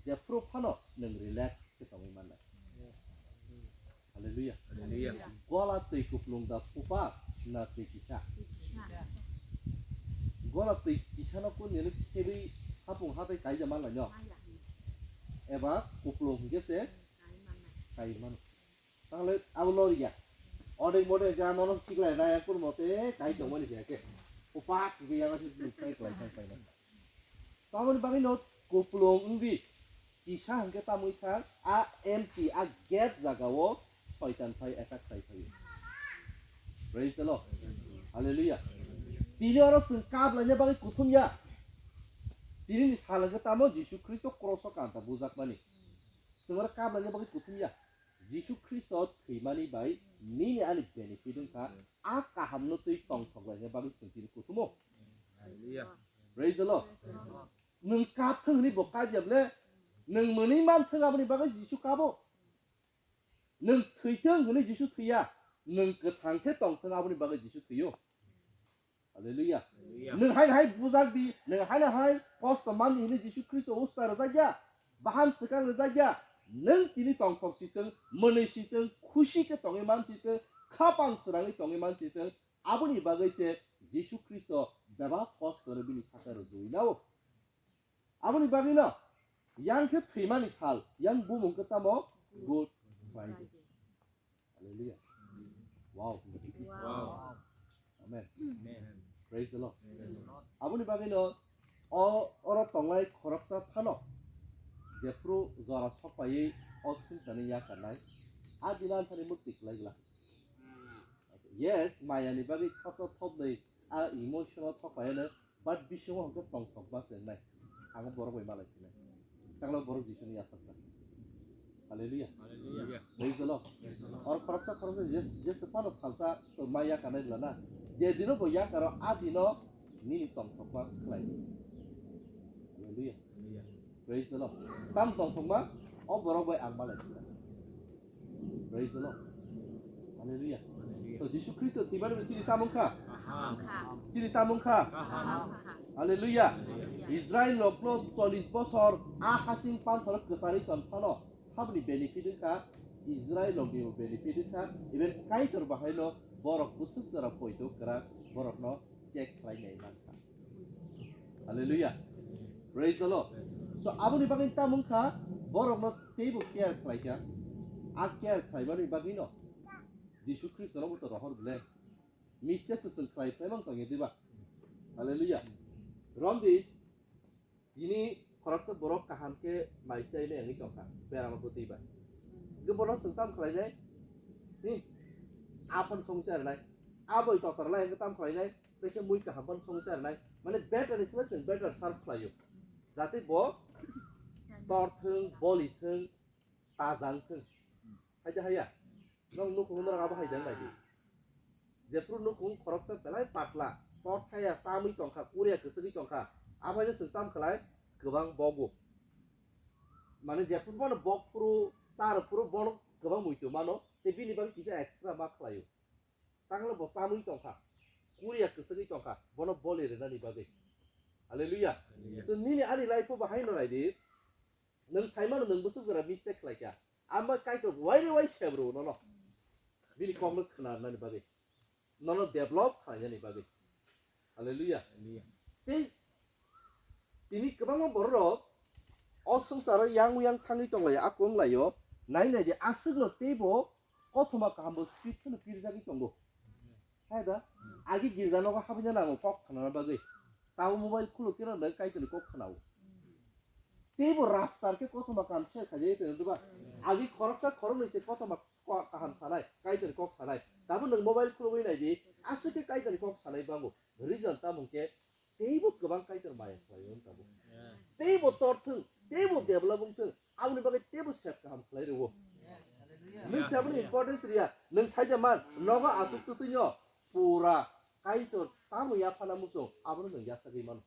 jephru phano nwng relax khe tongwi mannai. Hallelujah. Hallelujah. Gola twi kuplung da phupa na twi kisa? Gola twi kisano kun nini khebwi hapung hatai kaija manlai no? Eba kuplung hingke se kai mano. Tahle abo loriya. Odek modek ja nono khiklai na ya kurmo te kai tongmani se ke. Upak ge ya se kai klai kai kai na. Samoni bagwi no kuplung wngdi. Kisa hingke tamwi thang a empty a gap jaga o soitan phai attack khai phai. Praise the Lord. Hallelujah. Tini oro chwng kap laina bagwi kuthum ya. Tini ni sal hingke tamo Jisu Khristo cross o kanta bujakmani. Chwng oro kap laina bagwi kuthum ya. Jisu Khristo thwimani bai nini ani benefit wngkha, a kahamno twi tongthok laina bagwi chwng tini kuthumo. Hallelujah. Praise the Lord. Praise the Lord. Nwng kap thung hwnwi bo kap ya ble? Nwng mwnwi man thung aboni bagwi Jisu kabo? Nwng thwi thung hwnwi Jisu thwiya, nwng kwthang khe tong thung aboni bagwi Jisu thwiyo. Hallelujah. Hallelujah. Nwng hai hai bujak di, nwng hai hai kosto man di hwnwi Jisu Khristo usta rwjak ya, bahan swkang rwjak ya, nwng tini tongthok si thung, mwnwi si thung, khusi khe tongwi man si thung, khapang swrangwi tongwi man si thung, aboni bagwi se Jisu Khristo bebak kosto no bini saka rwjagwi nao. Aboni bagwi no, yang khe thwimani sal, yang bumung khe tamo? Good Friday. Hallelujah. Wow. Wow. Amen. Amen. Praise the Lord. Praise the Lord. Aboni bagwi no, o, oro tongnai khoroksa phano, jephru jora sokpaiwi o swngcharni yakarnai, a dina anthani mukti kwlai glak. Yes, mayani bagwi khoroksa thopnwi a emotional sok phaiya no, but bisingo hwnkhe tongthokma se wngnai. Ang borok bai malai khinai. Tanglo borok Jisuni yasaksa. Hallelujah. Hallelujah. Praise the Lord. Praise the Lord. Or khoroksa khoroksa je, je sephano salsa to ma yakarnai bwlana. Je dino bo yakaro a dino nini tongthokma khlai. Hallelujah. Hallelujah. Praise the Lord. Tam tongthokma o borok bai ang malai khinai. Praise the Lord. Hallelujah. Hallelujah. So Jisu Khristo tibani chini tamung kha? Kaham. Chini tamung kha? Kaham. Hallelujah. Hallelujah. Israel rokno chollish bosor a hasing panthoro kwchari ton phano saboni benefit wngkha, Israel rokni benefit wngkha, even Kaitor bahaino borok bwswk jora poito kwrak borokno check khlai nai mankha. Hallelujah. Praise the Lord. So aboni bagwi tamung kha borokno teibo care khlaikha. A care khlaimani bagwino Jisu Khristono bo to rohor bwle. Mistake to chwng khlai phaimang tongya diba? Hallelujah. Romdi, tini khoroksa borok kaham khe mai chai le wngwi tongkha, berama bwtwi bai. Hwnkhe bono chwng tam khlainai? Hi? Aphano songwi cha rwnai. Aboi totor lai hwnkhe tam khlainai? Teisa mui kaham phano songwi cha rwnai. Mane better ni sila chwng better serve khlaio. Jate bo tor thwng, boli thwng, tajang thwng. Hai de haya. Nong nukhung norok abo hai de wng nai di. Jephru nukhung khoroksa belai patla, tor thaya, chamwi tongkha, kuria kwchwgwi tongkha. Abo hai no chwng tam khlai kwbang bogo. Mane jephru bono bok phuru, char phuru bono kwbang muitu mano, tei bini bagwi kisa extra ma khlaio. Tanglo bo chamwi tongkha, kuria kwchwgwi tongkha, bono boli rwnani bagwi. Hallelujah. Hallelujah. So nini ani life o bahai no nai di, nwng sai mano nwng bwswk jora mistake khlai kha. Amo Kaitor waire wai sebro nono. Bini kok no khna rwnani bagwi. Nono develop khlainani bagwi. Hallelujah. Hallelujah. Tei tini kwbangma borok rok o swngcharo yang yang thangwi tonglaio, a kung laio, nai nai di aswk no teibo kothoma kaham bo speed kheno pirjagwi tongo. Hai da, agi girja nogo habina nango kok khnana bagwi. Tabo mobile khulo khe no nang Kaitorni kok khnao. Teibo rastar khe kothoma kaham share khaijagwi tongo diba? Agi khoroksa khoroknwi se kothoma ko-, kaham sanai, Kaitorni kok sanai. Tabo nwng mobile khulogwi nai di, aswk khe Kaitorni kok sanai bango. Reason tamo hwnkhe teibo kwbang Kaitor maya khlaio wng tabuk. Yes. Teibo tor thwng, teibo develop wng thwng, aboni bagwi teibo sep kaham khlai rwo. Yes. Hallelujah. Nwng se aboni importance riya, nwng saida man, nogo aswk twtwino pura Kaitor tamo yaphana muchung, abono nwng yachagwi mano.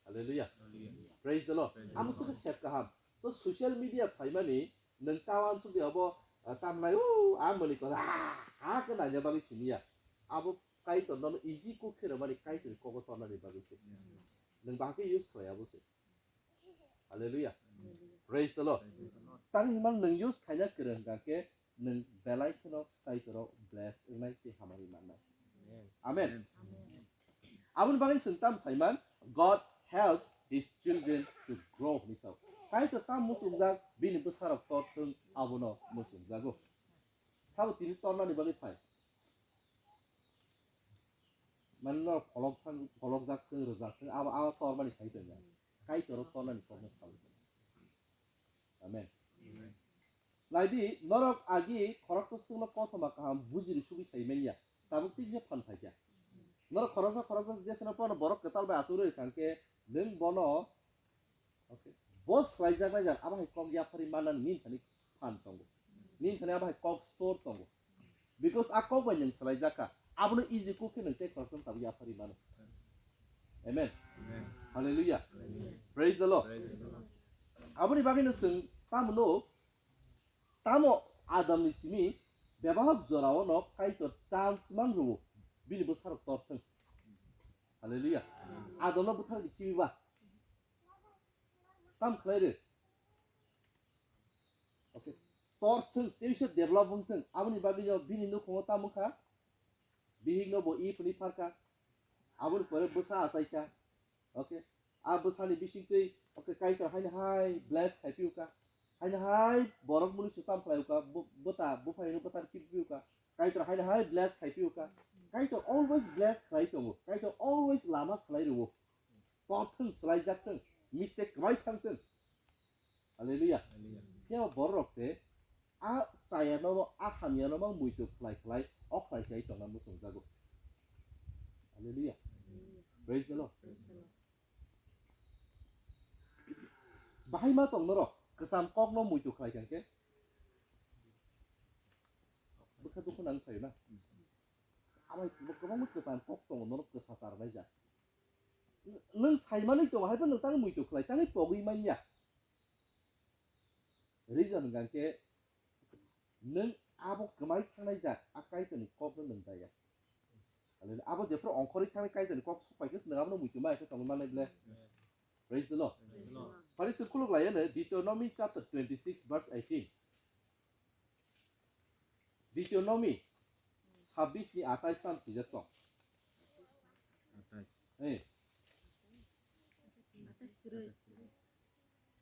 Hallelujah. Hallelujah. Praise the Lord. Praise the Lord. Amo sukhe sep kaham. So social media phaimani nwng ta uansuk di abo, ah, tamnai, o, a mani ko, ah, ha khe naina bagwi siniya. Abo Kaitor nono easy kuk khe rwmani Kaitorni kogo tornani bagwi se. Nwng bahai khe use khlai abo se. Hallelujah. Praise the Lord. Tang himang nwng use khaina kwrwng hwnkha khe nwng belai kheno Kaitoro bless wngnai tei hamari mannai. Amen. Amen. Aboni bagwi chwng tam saiman, God helps his children to grow hwnwi sao. Kaitor tam muchungjak, bini bwsarok tor thwng, abono muchungjago. Sabo tini tornani bagwi phai. Mane norok pholok thang, pholokjak thwng, rwjak thwng, abo, abo tormani sai tongya. Kaitoro tornani kokno sao. Amen. Amen. Naidi, norok agi khoroksa swngno kothoma kaham bujiri sugwi sai manya, tabuk tei je phan phaikha. Norok khoroksa khoroksa jeseno phano borok kwtal bai achuk rwi thangkhe, nwng bono, okay, bo swlaijaknai jang abo hai kok yapharwi mannani nini thani phan tongo. Nini thani abo hai kok store tongo. Because a kok bai nwng swlaijakha. Abono easy kuk khe nwng tei khoroksa tabuk yapharwi mano. Amen. Amen. Hallelujah. Hallelujah. Praise the Lord. Praise the Lord. Aboni bagwino chwng tamo nuk, tamo Adamni simi bebak jorao no Kaitor chance man rwo, bini bwsarok tor thwng. Hallelujah. Adamno bwthar di kibi ba. Tam khlai rw. Okay. Tor thwng, tei se develop wng thwng. Aboni bagwi no bini nukhungo tamo kha? Bihik no bo Eve ni pharkha. Aboni pore bwsa achaikha. Okay. A bwsani bisingtwi, okay, Kaitor haino hai bless khai phiyokha. Haino hai borok mwnwi se tam khlaiyokha. Bo-, bwta, buphai no bwta khe phiyokha. Kaitor haino hai bless khai phiyokha. Kaitor always bless khlai tongo. Kaitor always lama khlai rwo. Tor thwng, swlaijak thwng, mistake kwbai thang thwng. Hallelujah. Hallelujah. Phiya borok se a chaya no, a hamya no mang muitu khlai khlai, kok khlai sai tongna muchungjago. Hallelujah. Praise the Lord. Bahai ma tong norok kwcham kok no muitu khlai kha khe bwkha dukhu nang phaio na. Amai kwbangma kwcham kok tongo norok kwsa charnai jak. Nwng saimanwi tongo, haiphano nwng tangwi muitu khlai, tangwi pogwi manya. Reason hwnkha khe nwng abo kwmai thangnai jak, a Kaitorni kokno nwng daya. Hallelujah. Abo jephru ongkhorwi thangnai Kaitorni kok sok pai khe, nwng abono muitu ma khe tongwi manai ble. Praise the Lord. Praise the Lord. Phari se khuluk lai ano Deuteronomy chapter twenty-six verse eighteen. Deuteronomy sabbish ni atais tam swijak tong. Atais. Eh.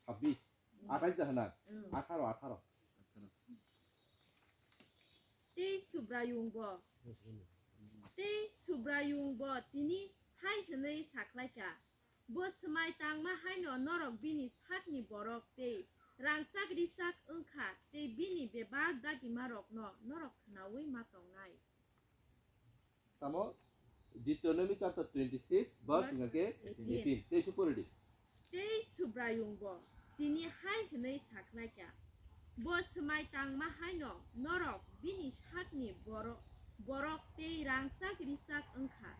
Sabbish. Atais da hwnang. Mm. Atharo, atharo. Tei Subraiyung bo, tei Subraiyung bo tini hai hwnwi sakhlai kha, bo swmai tangma haino norok bini sakni borok tei rangchak-richak wng kha, tei bini bebak dagimarokno norok khnaui ma tongnai. Tamo Deuteronomy chapter twenty-six, verse hwnkha khe eighteen. Tei su pori di. Tei Subraiyung bo tini hai hwnwi sakhlai kha, bo swmai tangma haino norok bini sakni borok, borok tei rangchak-richak wng kha,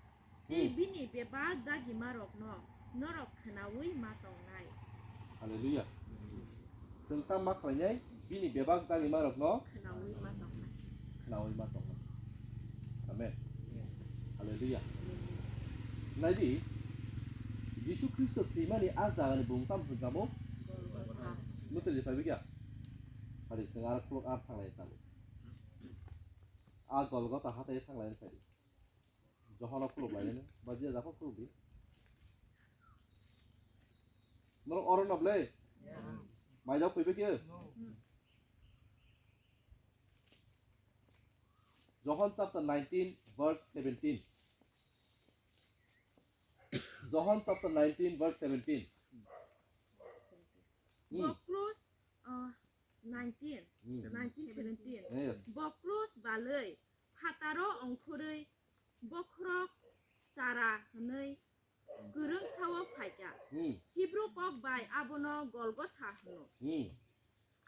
tei bini bebak dagimarokno norok khnaui ma tongnai. Hallelujah. Chwng tamo ma khlainai, bini bebak dagimarokno khnaui ma tongnai. Khnaui ma tongnai. Amen. Hallelujah. Naidi, Jisu Khristo thwimani a jagani bumung tamo se gamo? Golgotha. Mutri phaibi kya? Hari sing ar khuluk ar thanglai tamo. A Golgotha hatai thanglai phaibi. Johano khuluk lai nini, ba je jako khuluk di. Norok oro no ble? Maijak phaibi kya? John chapter nineteen verse seventeen. John chapter nineteen verse seventeen. Hmm. Bo krus, uh, nineteen, hmm, nineteen seventeen. Yes. Bo krus balwi phataro ongkhorwi bokhorok chara hwnwi kwrwng sao phaikha. Hmm. Hibru kok bai abono Golgotha hwno. Hmm.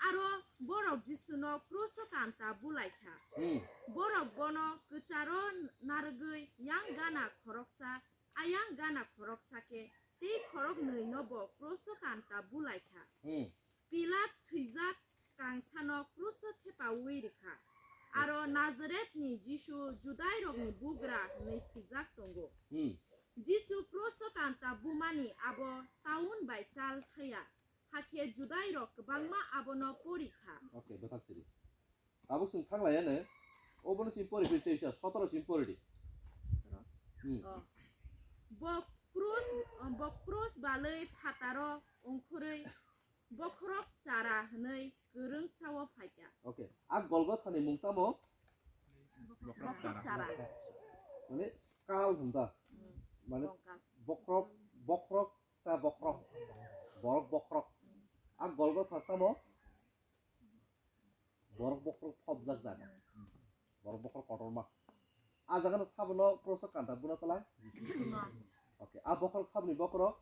Aro borok Jisuno kruso kanta bulaikha. Hmm. Borok bono kwcharo narwgwi yang gana khoroksa, ayang gana khoroksa khe tei khoroknwino bo kruso kanta bulaikha. Hmm. Pilat swijak kangsano kruso thepaui rikha. Aro Nazaretni Jisu Judairokni bugra hwnwi swijak tongo. Hmm. Jisu kruso kanta bumani abo taun bai chal thaya. Hakhe Judairok kwbangma abono pori kha. Okay, bwthak siri. Abo chwng thang lai ya ne. Obono chini pori phiri tei sotoro chini pori di. Hmm. Oh. Bo krus, bo krus balwi phataro ongkhorwi bokhorok chara hwnwi kwrwng sao phaikha. Okay. A Golgothani mung tamo? Bokhorok chara. Mane skull hwn da. Hmm. Mane bokhorok, bokhorok ta bokhorok. Borok bokhorok. A Golgotha tamo? Borok bokhorok phobjak jaga. Borok bokhorok kotorma. A jaga no sabono kruso kanta buna tala? Okay. A bokhorok saboni bokhorok?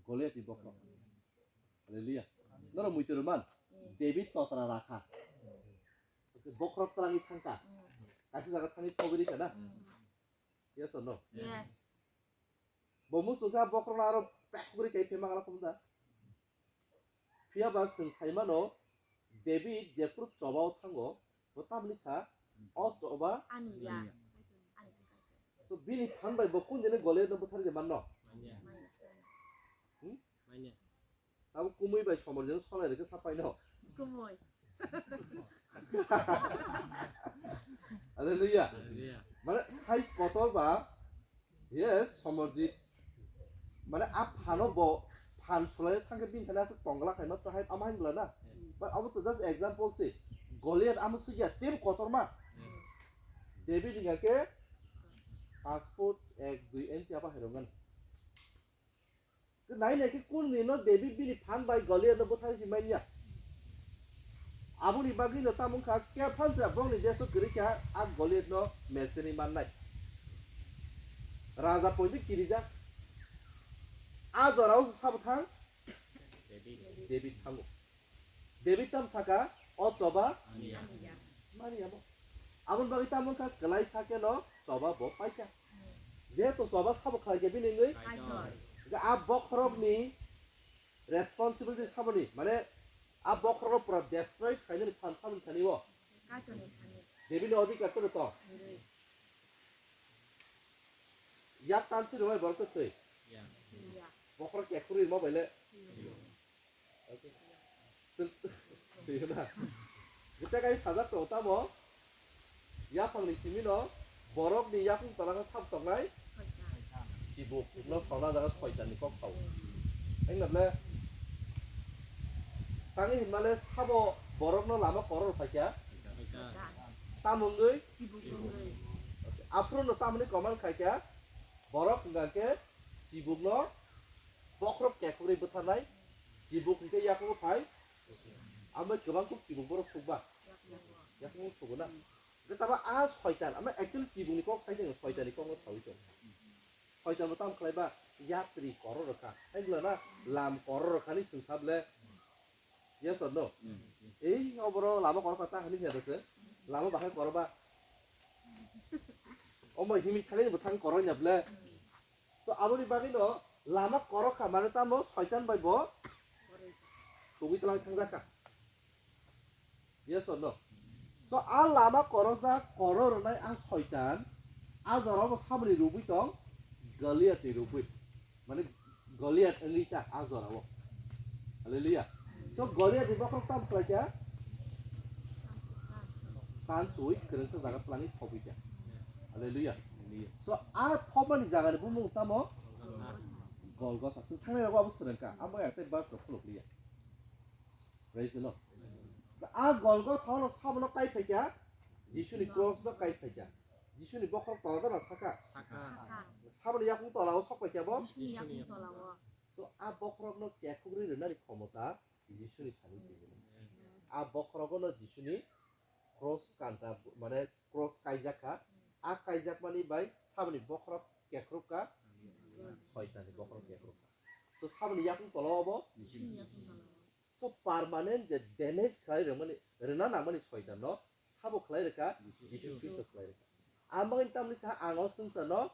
Goliath ni bokhorok. Hallelujah. Noro muitu rwman. David totra rakha. Bokhorok twlangwi thangkha. Kaisa jaga thangwi thogwi rikha na? Yes or no? Yes. Bo muchungkha bokhorok aro pek guri kai phema gala khumda. Phiya ba chwng saimano David jephru choba o thango, bo tamni sa o choba ani ya. So bini phan bai bo kun jene Goliath no bwthar je manno? Hmm? Abo kumui bai somor jeng solai rikhe sapai no. Kumui. Hallelujah. Hallelujah. Mane size kotor ba, yes, somorjit. Mane a phano bo phan solai thangkhe bini thani aswk tongla khaima to hai ama hingla na. Yes. But abo to just example se. Goliath amo sugya tem kotor ma. Yes. David hinga khe paanch foot ek dui inch apa herongan. Nai nai khe kun ni no David bini phan bai Goliath no bwthai si manya. Aboni bagwi no tamo wngkha, kephan cha bongni jesu kwrwi kha, a Goliath no meseni mannai. Raja poito kirijak. A jorao se sabo thang? David thango. David tam saka, o choba? Mani amo. Aboni bagwi tamo wngkha, kwlai sake no choba bo paikha. Jehetu choba sabo khlai khe bini wngwi? Hwnkhe a bokhorokni responsibility saboni, mane a bokhorok pura destroy khainani phan saboni thani o. David ni odhikar to to. Yak tansi rwmai borok to thwi. Bokhorok kekhurwi rwma baile. Chwng thwiyo na. Jeta kai sajak tongo tamo. Yaphangni simi no borokni yakung tola khe sabo tongnai. Sibuk no sona jaga soitan ni kok sao. Engna ble tangi hinmale sabo borok no lama koror phaikha. Tamungwi. Aphuru no tamoni koman khaikha. Borok hingkha khe chibuk no bokhorok kekhogwi bwtharnai, chibuk hingkhe yakungo phai, amo kwbang kuk chibuk borok sukba, yakungo sugo na. Hingkhe tamo a soitan, amo actually chibukni kok sai tongo, soitanni kokno saui tongo. Soitan bo tamo khlaiba, yatri koror rwkha, hai bwla na, lam koror rwkhani chwng sa ble, Yes or no? Ei, oboro lama korokha ta hwnwi khe dose. Lama bahai koroba. Omo himik thani bo thang koroi na ble. So aboni bagwi no lama korokha mane tamo soitan bai bo sugwi tlang thang jakha. Yes or no? So a lama korojak koro rwnai a soitan a jora bo saboni rubui tong Goliath ni rubui. Mane Goliath wngwi ta a jora o. Hallelujah. So Goliath ni bokhorok tam khlai kha? Tan chuwi kwrwngsa jaga twlangwi thobwi kha. Hallelujah. So a thobmani jaga ni bumung tamo? Golgotha. Chwng thangnai rogo abo swrwng kha. Amo ya tei verse rok khuluk liya. Praise the Lord. A Golgotha no sabono kai phaikha, Jisuni cross no kai phaikha. Jisuni bokhorok tola dana saka. Saka. Saboni yakung tola o sok paikha bo. Jisuni yakung tola o. So a bokhorok no kekhugri rwnani khomota Jisuni thani se. A bokhorogo no Jisuni cross kanta mane cross kaijak kha. A kaijak mani bai saboni bokhorok kekhrup kha. Soitani bokhorok kekhrup kha. So saboni yakung tola o bo. Jisuni yakung tola o. So permanent je damage khlai rwmani, rwna nangmani soitan no sabo khlai rwkha, Jisu Khristo khlai rwkha. Ang bagwi tamni sa ang o swngsa no,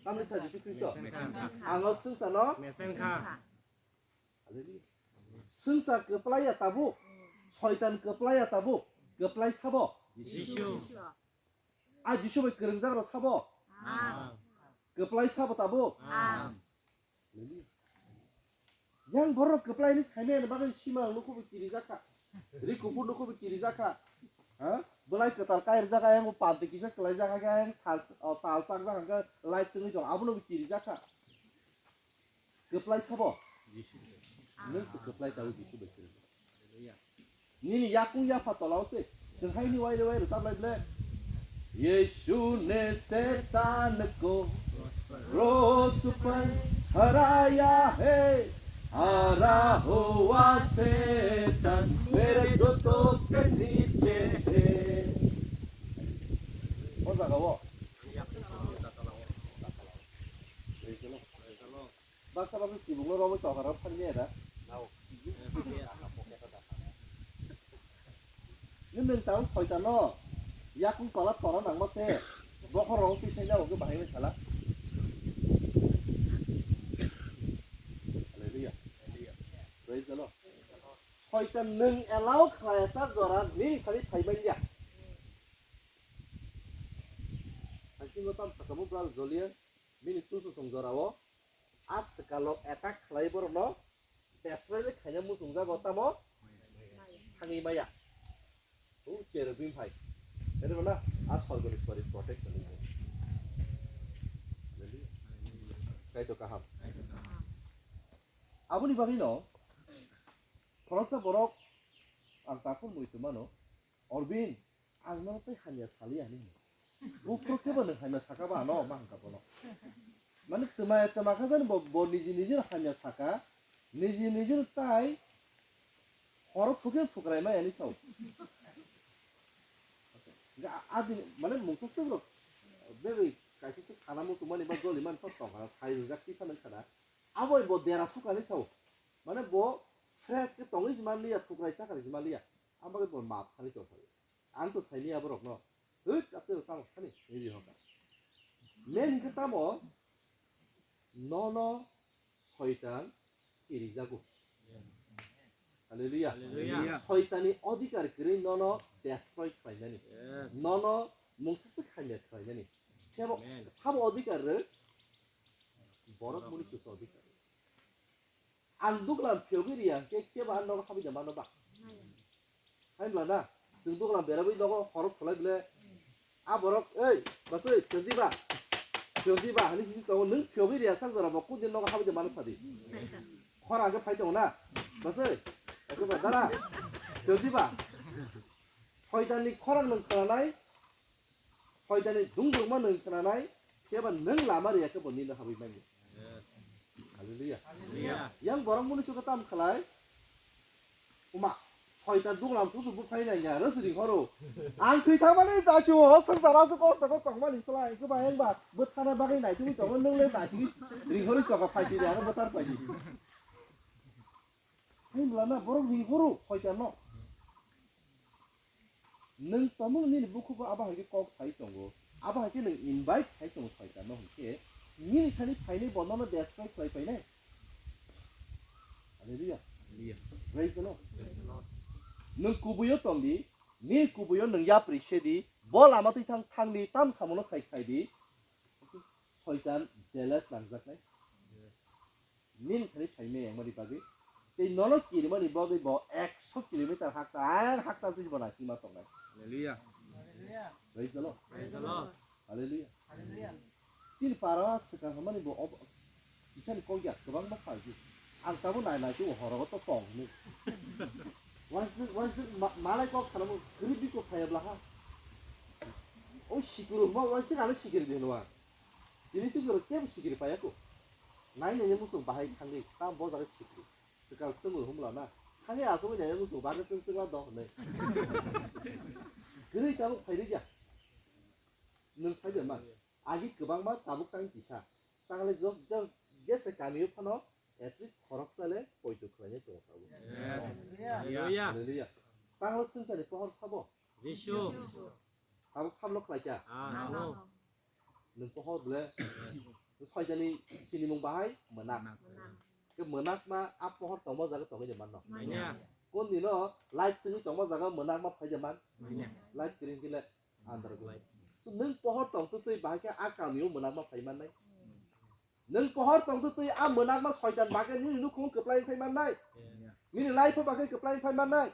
tamni sa Jisu Khristo. Ang o swngsa no. Hallelujah. Swngsa kwplai ya tabuk, soitan kwplai ya tabuk, kwplai sabo. A Jisu bai kwrwngjak rok sabo. Kwplai sabo tabuk. Yang borok kwplai ni saimani bagwi sima nukhubu kirijak kha. Ri kuphur nukhubu kirijak kha. Ha? Belai kwtal kairjak, ayang panti kisa kwlaijak, ayang sal, o, tal chakjak, hangkhe light chwngwi tong, abono bo kirijak kha. Kwplai sabo? Nwng se kwplai tabuk Jisu bai kwrwng. Nini yakung yapha tola o se. Chwng hai ni waire waire rwchap lai ble. Yeshu ne setan ko cross par haraya hai, hara hua setan mere juto ke niche hai. O jaga o. Baksa baksa chibukno rogwi tokha rok phani ya da? Nao. Nini nwng tang soitano yakung tola tora nangma se. Bokhorok twi thai nabo khe bahai bai sala. Hallelujah. Praise the Lord. Soitan nwng allow khlaiya sak jora nini thani phai man ya. Hasingo tam sakamo bral joliya. Bini chuchusong jorao a swkalo attack khlai borokno destroy le khaina muchungjago tamo thangwi maya. O cherubim hai. Ere mana a sorgoni sori protection ni. Kaitor kaham. Aboni bagwi no khoroksa borok ang takhuk mui tongmano. Orbin, ang nono tei hamya saliya hinwi. Buphuru khe bo nwng hamya saka ba ano ma hwnka bono. Mane twma twma khe jani bo, bo niji niji no hamya saka, niji niji no tai Horo thukhe thukrai mai ani sao. Ga adin mane mungsa suk rok. Bebe kaisa suk sana musu mani ba joli mani thok tong hana sai rijak tifa nang khana. Aboi bo dera sukani sao. Mane bo fresh ke tongwi si manliya, thukrai sakani si manliya. Ang bagwi bo map sani tong phai. Ang to saini aborokno. Hut, ate tamo sani, nini hoka. Men hingke tamo, nono soitan kirijago. Hallelujah. Hallelujah. Soitani odhikar kwrwi nono destroy khlainani. Yes. Nono mungsa se khaimya khlainani. Kebo Amen. Sabo odhikar rw, borok muni susa odhikar rw. Ang duglam phiyogwi riya, ke, kebo ang nogo habwi da mano ba? Hai bla na, chwng duglam berabwi nogo horok kholai bile. A borok, ei, basoi, phiyogdi ba? Phiyogdi ba? Hani sini tongo, nwng phiyogwi riya sak jora bo kudin nogo habwi da mano sadi. Khorang khe phai tongo na? Basoi, eko ba dara? Phiyogdi ba? Soitanni khorang nwng khwnanai, Soitani dungdungma nwng khwnanai, phiya ba nwng lama riya khe bo nini habwi manya. Yes. Hallelujah. Hallelujah. Yang borok muni suka tam khalai. Uma, soitan dunglam susu buphai nai ya, rwsri horo. Ang thwi thangmani jasi o, swngchar aswk kosto kok tongmani slai, kwbang yang ba, bwthana bagwi nai twi tongo, nwng le nai sigi, ri hori toka phai sigi, ano bwthar phai sigi. Hai bwlana borok ri horo, soitan no. Nwng tomung nini bukhugo abo hai khe kok sai tongo, abo hai khe nwng invite khai tongo soitanno hwn khe, nini thani phainai bo nono destroy khlai painai. Hallelujah. Hallelujah. Praise the Lord. Praise the Lord. Nwng kubuio tong di, nini kubuio nwng yapri se di, bo lama twi thang thang di, tam samono khai khai di. Soitan jealous nangjaknai. Yes. Nini thani phaimani bagwi. Tei nono kirimani bagwi bo ekso kilometer haksa, ang haksa twi bo naisingma tongnai. Hallelujah. Praise the Lord. Praise the Lord. Hallelujah. Hallelujah. Chini para swkang hwnmani bo ob-, kisani kok ya kwbangma phaldi. Ang tabuk nai nai tei horogo to tong hwnwi. Wansuk, wansuk ma-, malai kok sanamo kwrwi biko phaiya bla ha. O sikuru hwnma wansuk ano sikiri di hwnwi. Tini sikiri kebo sikiri paiya ko. Nai nai muchung bahai thangwi, tam bo jaga sikiri. Swkang chwngwi humla na. Thangwi asugwi nai muchung bahai chwng chwngla do hwnwi. Kwrwi tabuk phairikya. Nwng sai de man. Agi kwbangma tabuk tang kisa. Tangle jo, jo, jese kamio phano at least khoroksa le poito khlainai tongo tabuk. Yes. Hallelujah. Hallelujah. Hallelujah. Tangle swngchar ni pohor sabo. Jisu. Tabuk sablo khlaikha. Ah, no. Nwng pohor ble. Soitani sinimung bahai mwnak. Mwnak. Ke mwnak ma a pohor tongma jaga tongwi de manno. Manya. Kon dino light chwngwi tongma jaga mwnak ma phai de man. Manya. Light kring kile andar go. So nwng pohor tong tu twi bahai khe a kamio mwnak ma phai mannai. Nwng pohor tong tu twi a mwnak ma soitan bahai khe nini nukhung kwplai phai mannai. Manya. Nini life o bahai kwplai phai mannai.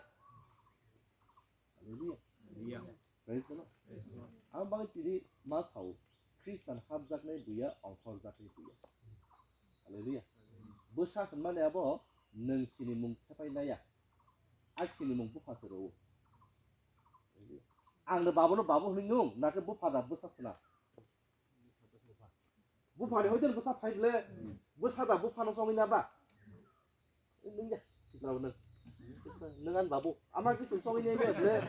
Hallelujah. Hallelujah. Praise the Lord. Praise the Lord. Ang bagwi tini ma sao, Khristan hapjaknai buya, ongkhorjaknai buya. Hallelujah. Bwsa hwnmani abo nwng sinimung thepai naya. A sinimung bupha se rwo. Hallelujah. Ang no babono babu hwnwi nung, nakhe bupha da bwsa sna. Buphani hoite bwsa phai ble, bwsa da buphano songwi na ba? Nung ya, sikla nung. Nung an babu, ama kisung songwi ne ble.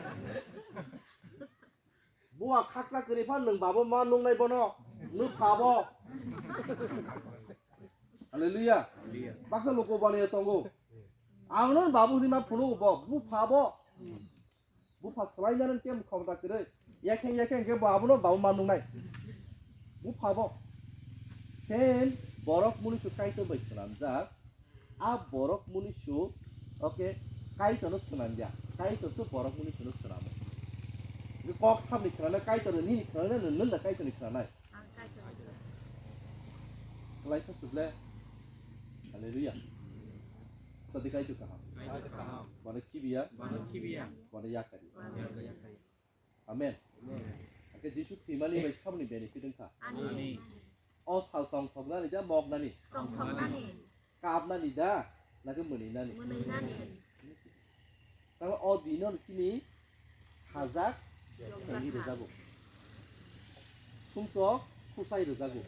Buwa khaksa kwrwi phan nung babu ma nungnai bono, nung sabo. Hallelujah. Hallelujah. Baksa loko bani tongo. Ang nung babu ni ma phunu bo, bupha bo. Bupha swlainani tei khomta kwrwi. Yakheng yakheng khe bo abono babu ma nungnai. Bupha bo. Same borok munisu Kaitor bai swnamjak. A borok munisu, okay, Kaitorno swnamya. Kaitorso borok munisu no swnamo. Kok sabni khwnana Kaitorno nini khwnana nwng da Kaitorni khwnanai. Ang Kaitorni khwnanai. Kwlaisa chuble. Hallelujah. Sadi Kaitor kaham. Kaitor kaham. Bono kibiya. Bono kibiya. Bono yakari. Bono yakari. Amen. Amen. Hake Jisu thwimani bai saboni benefit wngkha. Amen. O sal tongthoknani da moknani? Tongthoknani. Kapnani da? Nake mwnwinani? Mwnwinani. Tamo o dino sini hajak thangwi rwjago. Sumsok susai rwjago.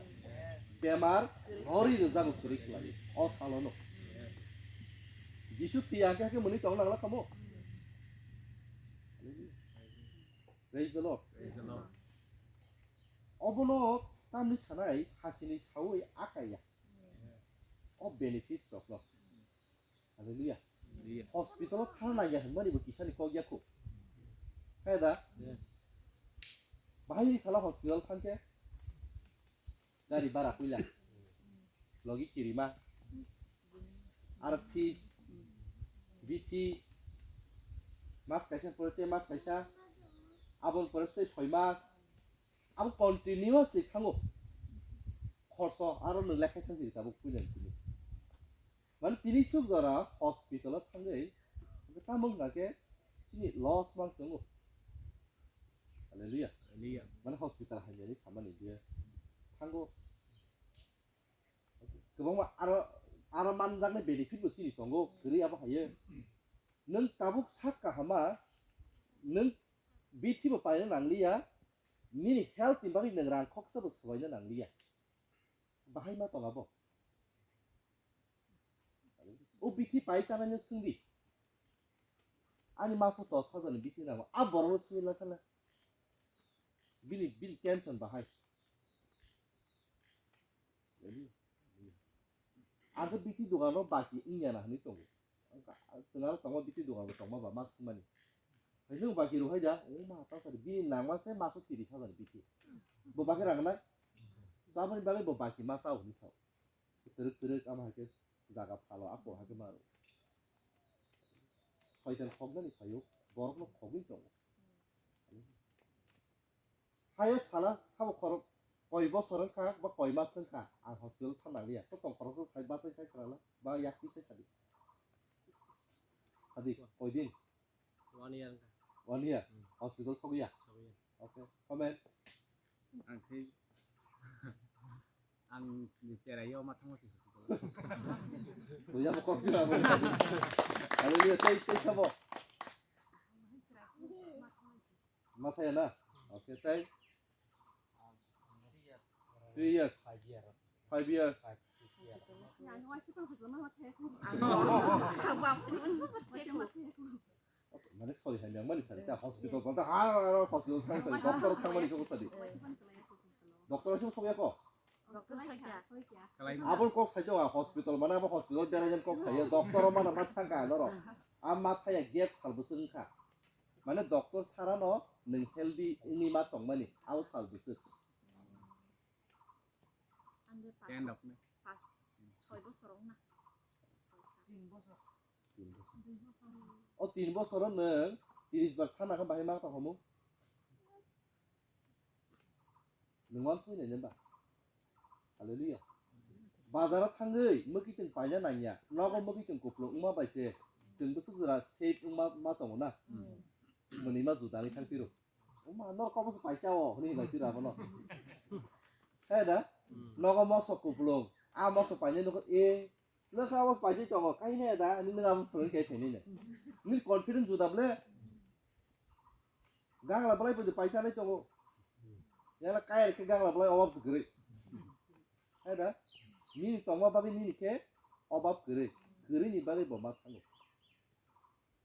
Bemar rori rwjago kwrwi kwlai. O salono. Jisu thwi hake hake mwnwi tong nangla kamo. Praise the Lord. Obono tamni sanai sachini sawi akaya. O benefits rokno. Hallelujah. Hospital o thang nangya hwnmani bo kisani kok yakho. Kaya da? Bahai sala hospital thangkhe gari bara puila. Logi kirima. Aro fees, bithi, mas kaisa pore tei mas kaisa, aboni pore tei soi mas, abo continuously thango. Khorso aro nwng lekha thang siri tabuk puila sini. Mane tini suk jora hospital o thangwi tamo wngkha khe chini loss mang tongo. Hallelujah. Mane hospital hamyani samani biya thango. Kwbangma aro, aro manjaknai benefit bo chini tongo, kwrwi abo hayo. Nwng tabuk sak kahama, nwng bithi bo paina nangliya, nini health ni bagwi nwng rang khoksa bo swbaina nangliya. Bahai ma tong abo? O bithi paisa nani swngdi. Ani maso dos hajar ni bithi nango. A borok no swi la khala. Bini, bini tension bahai. Ang khe bithi dogan o baki wngya na hinwi tongo. Chwng aro tongo bithi dogan bo tongma ba ma swngmani. Hai nwng baki rw hai da, o ma ta sari bini nangma se maso tiris hajar ni bithi. Bo baki rang nai. Saboni bagwi bo baki ma sao hinwi sao. Twrwk twrwk ama hai khe jaga phalo ako hai khe maro. Soitan khoknani phaio, borokno khogwi tongo. Hayo sala sabo khorok koi bosor wngkha ba koi mas wngkha ang hospital thang nangliya. To tong khoroksa sai bachai khai khrala ba yakti sai sadi. Sadi koi din? One year wngkha. One year? Hmm. Hospital sogya? Sogya. Okay. Comment? Ang khe ang ni cherai yo ma thango si. Kuya mo kok sila mo. Hallelujah. Tei tei sabo. Mathaya na? Okay, tei. Three years. Five years. Five years. Mane sorry hai nang mani sari ta hospital ko ta ha ha hospital thang thang doctor thang mani ko sadi. Doctor sing song ya ko. Abon kok sai to hospital mane abo hospital berajan kok sai doctor mana ma thang ka doro. Am ma thaya gap sal bwswng kha. Mane doctor sara no nwng healthy wngwi ma tongmani abo sal bwswk. Ten rok ni. Soi bosor wng na. O tin bosor o nwng tiris bar thana khe bahai ma tong homo. Nwng uansuknai nai ba? Hallelujah. Bazar o thangwi mwkhitwng paina nangya, nogo mwkhitwng kupulung wngma bai se chwng bwswk jora safe wngma ma tongo na? Mwnwi ma juda wngwi thang tiro. Wngma norok kok bwswk paisa o hwnwi hinlai tiro abono. He da? Nogo mosok kupulung, a mosok painai nukho e, nokha abo paisai tongo, kainai da, ani nwng abo phwrwngwi kai phainai nai. Nini confidence juda ble. Gangla belai bo paisa nai tongo. Yala kaya khe gangla belai obab kwrwi. Hai da? Nini tongma bagwi nini khe obab kwrwi. Kwrwi ni bagwi bo ma thango.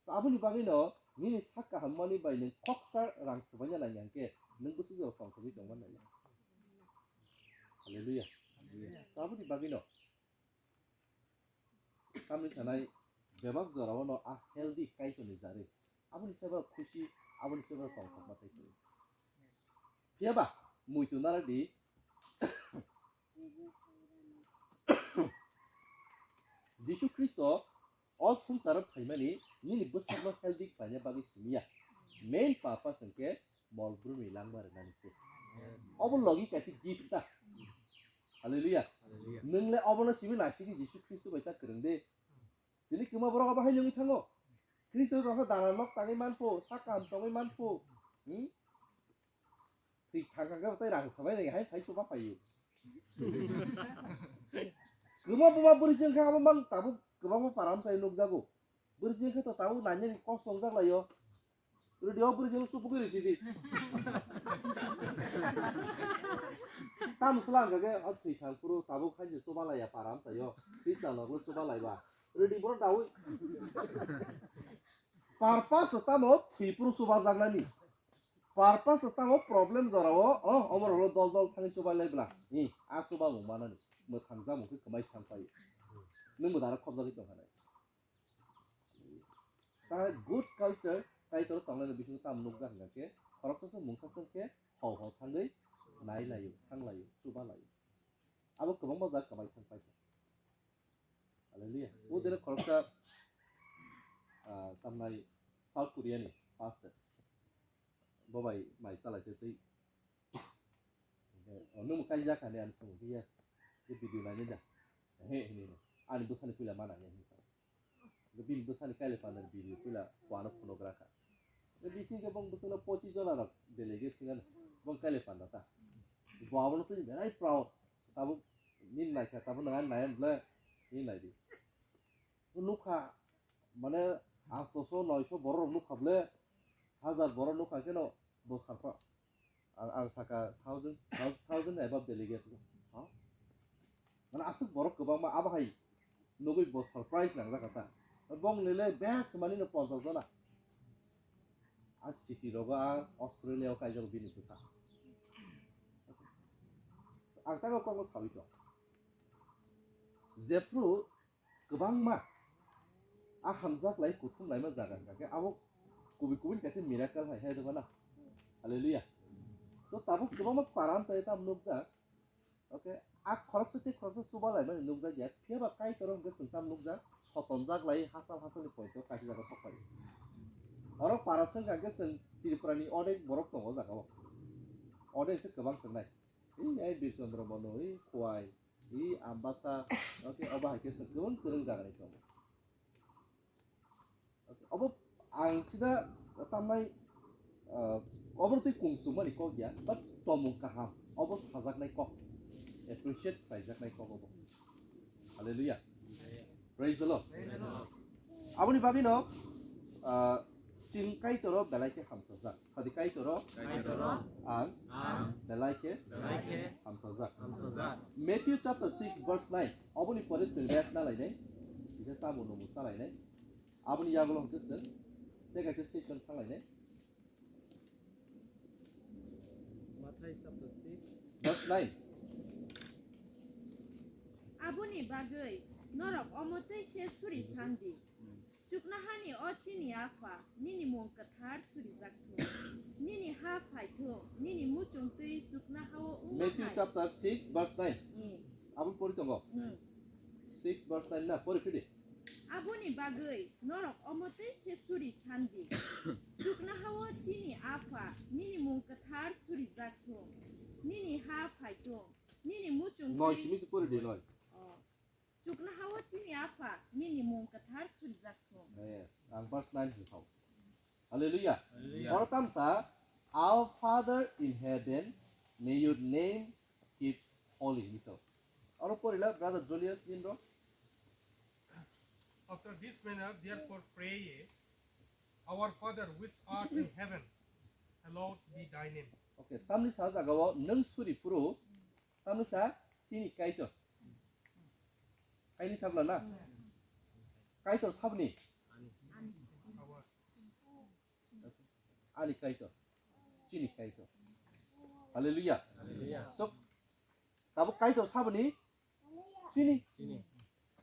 So aboni bagwi no nini sak kaham mani bai nwng khoksa rang swbaina nai yang khe nwng bwswk jora tongthogwi tongma nai. Hallelujah. So aboni bagwi no Tamni sanai bebak jorao no a healthy Kaitorni jari. Aboni se borok khusi, aboni se borok tongthokma tei kwrwi. Phiya ba, muitu nara di. Jisu Khristo o swngcharo phaimani nini bwsakno healthy khlaina bagwi simiya. Main purpose hwnkhe mol brumni langma rwnani se. Obo logi kaisa gift ta. Hallelujah. Hallelujah. Nwng le obono simi naisingwi Jisu Khristo bai ta kwrwng de. Tini kwma borok abo hai nungwi thango. Khristo rokha dana nok tangwi manpho, sak kaham tongwi manpho. Hmm? Thwi thang thang khe tei rang swbai nai hai phai chuba phaio. Kwma buma bwrwi chwng khe abo mang tabuk kwbangma param sai nukjago. Bwrwi chwng khe to tabuk nanya ni kosto wngjak laio. Rwdi o bwrwi chwng supugwi rwsidi. Tam swlang khe o thwi thang phuru tabuk hai se chuba laiya param saio. Khristo noklo chuba laiba. Ready boro dawi. Purpose tamo thwi phuru chubajaknani. Purpose tamo problem jorao, oh, omorok dol dol thani chubai lai bla. Ni, a chubamung manani. Mwthang jamung khe kwmai thang pai. Nwng bo dara khobjagwi tong kha nai. Ta good culture, Kaitor tongnani bisingo tamo nukjak hwnkha khe, khoroksa se mungsa se khe hau hau thangwi nai laio, thang laio, chuba laio. Abo kwbangma jaga kwmai thang paikha. Hallelujah. O dino khoroksa, ah, tamnai South Korea ni pastor. Bo bai mai chalai twi twi. Oh, nwng kaijak kha ni? Ani swngwi khe, yes. Khe video nainai da? He, hwnwi no. Ani bwsani puila ma nangya hwnwi sa. Bini bwsani kaile panda video puila kuano phunukgra kha. Bising khe bong bwswkno pochis jona rok delegate singa bong kaile panda ta. Bo abono twi belai proud. Tabuk nini naikha, tabuk nang ani nai ble, nini naidi. Nukha, mane, astoso, noiso borok rok nukha ble, hazar borok nukha kheno bo sarpa. Ang, ang saka thousand, thousand above delegate. Ha? Mane aswk borok kwbangma abo hai nugwi bo surprise nangjak kha ta. Bong nile best mani no ponchas jona. A city rogo a Australia o kaijak bini bwsa. Ang tago kokno sawi tong. Jephru kwbangma a hamjak lai kuthum laima jaga hwnkha khe abo kubui kubui kaisa miracle hai hai dogo na. Hallelujah. So tabuk kwbangma param chai tam nukjak. Okay, a khoroksa tei khoroksa chuba laimani nukjak ya, phiya ba Kaitor hwnkhe chwng tam nukjak, sotonjak lai hachal hachalni poito kaisa jaga sok phai. Oro para se hwnkha khe chwng Tripura ni odek borok tongo o jaga o. Odek se kwbang chwngnai. Ih, ai Birchandra Manu, ih, Khowai, ih, Ambasa, okay, obo hai khe chwng kwbang kwrwng jaga ni tongo. Obo ang sida tamnai, ah, obo twi kung chumani kok ya, but tomung kaham, obo sajaknai kok, appreciate khlaijaknai kok obo. Hallelujah. Praise the Lord. Aboni bagwi no, ah, chwng Kaitoro belai khe hamsajak. Sadi Kaitoro, Kaitoro, ang, ang, belai khe, belai khe, hamsajak. Hamsajak. Matthew chapter six verse nine, oboni pore chwng rest na lainai, kisa samung nungmung cha lainai. Aboni yagulo hwnkhe chwng tei kaisa statement thanglainai. Mathai chapter six. Verse nine. Aboni bagwi norok omo twi khe suri sandi. Chuknohani o chini Apha, nini mung kwthar surijak thung. Nini ha phai thung, nini muchung twi chuknohao wngma hai. Matthew chapter six verse nine. Hmm. Aboni pori tongo. Hmm. Six verse nine na, pori phidi. Aboni bagwi norok omo twi khe suri sandi. Chuknohao chini Apha, nini mung kwthar surijak thung, nini ha phai thung, nini muchung noi twi simi se pori di noi. Oh. Chuknohao chini Apha, nini mung kwthar surijak thung. Yes, ang verse nine hwn thau. Hallelujah. Hallelujah. Oro tamsa, "Our Father in heaven, may your name keep holy," hwn thau. Oro porila, Brother Julius, ninro. After this manner, therefore, pray ye, Our Father which art in heaven, hallowed be thy name. Okay, tamni sa jagao nwng suri phuru, tamni sa chini Kaitor. Kaini sabla na? Kaitor sabni? Our Ani Kaitor. Chini Kaitor. Hallelujah. Hallelujah. So, tabuk Kaitor saboni? Chini. Chini.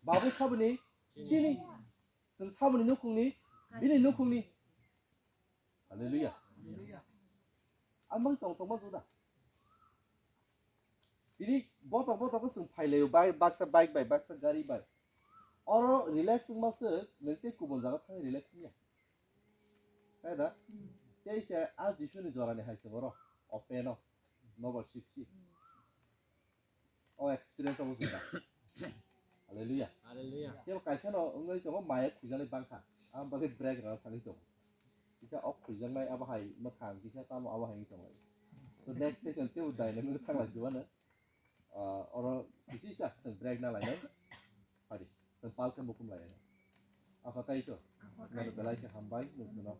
Babu saboni? Chini. Chini. Chwng saboni nukhungni? Bini nukhungni. Hallelujah. Hallelujah. Amang tong tongma juda. Tini botok botok khe chwng phailaio, bai-, baksa bike bai, baksa gari bai. Oro relax wngma se nwng tei kubun jaga thangwi relax wngya. Khe da? Tei se a Jisuni jorani hai se boro, open o, nobar siksi. O experience obo se da. Hallelujah. Hallelujah. Kebo kaisa no wngwi tongo, maya khwijaknai bangkha. Ang bagwi break rwna thangwi tongo. Kisa ok khwijaknai abo hai mwkhang, kisa tamo abo hai wngwi tonglai. So next session tebo dynamic thanglai sibano. Ah, oro kisa isa chwng break na lainai. Phadi, chwng pal khe mukum lainai. Apha Kaitor, nono belai khe hambai, nwng chwngno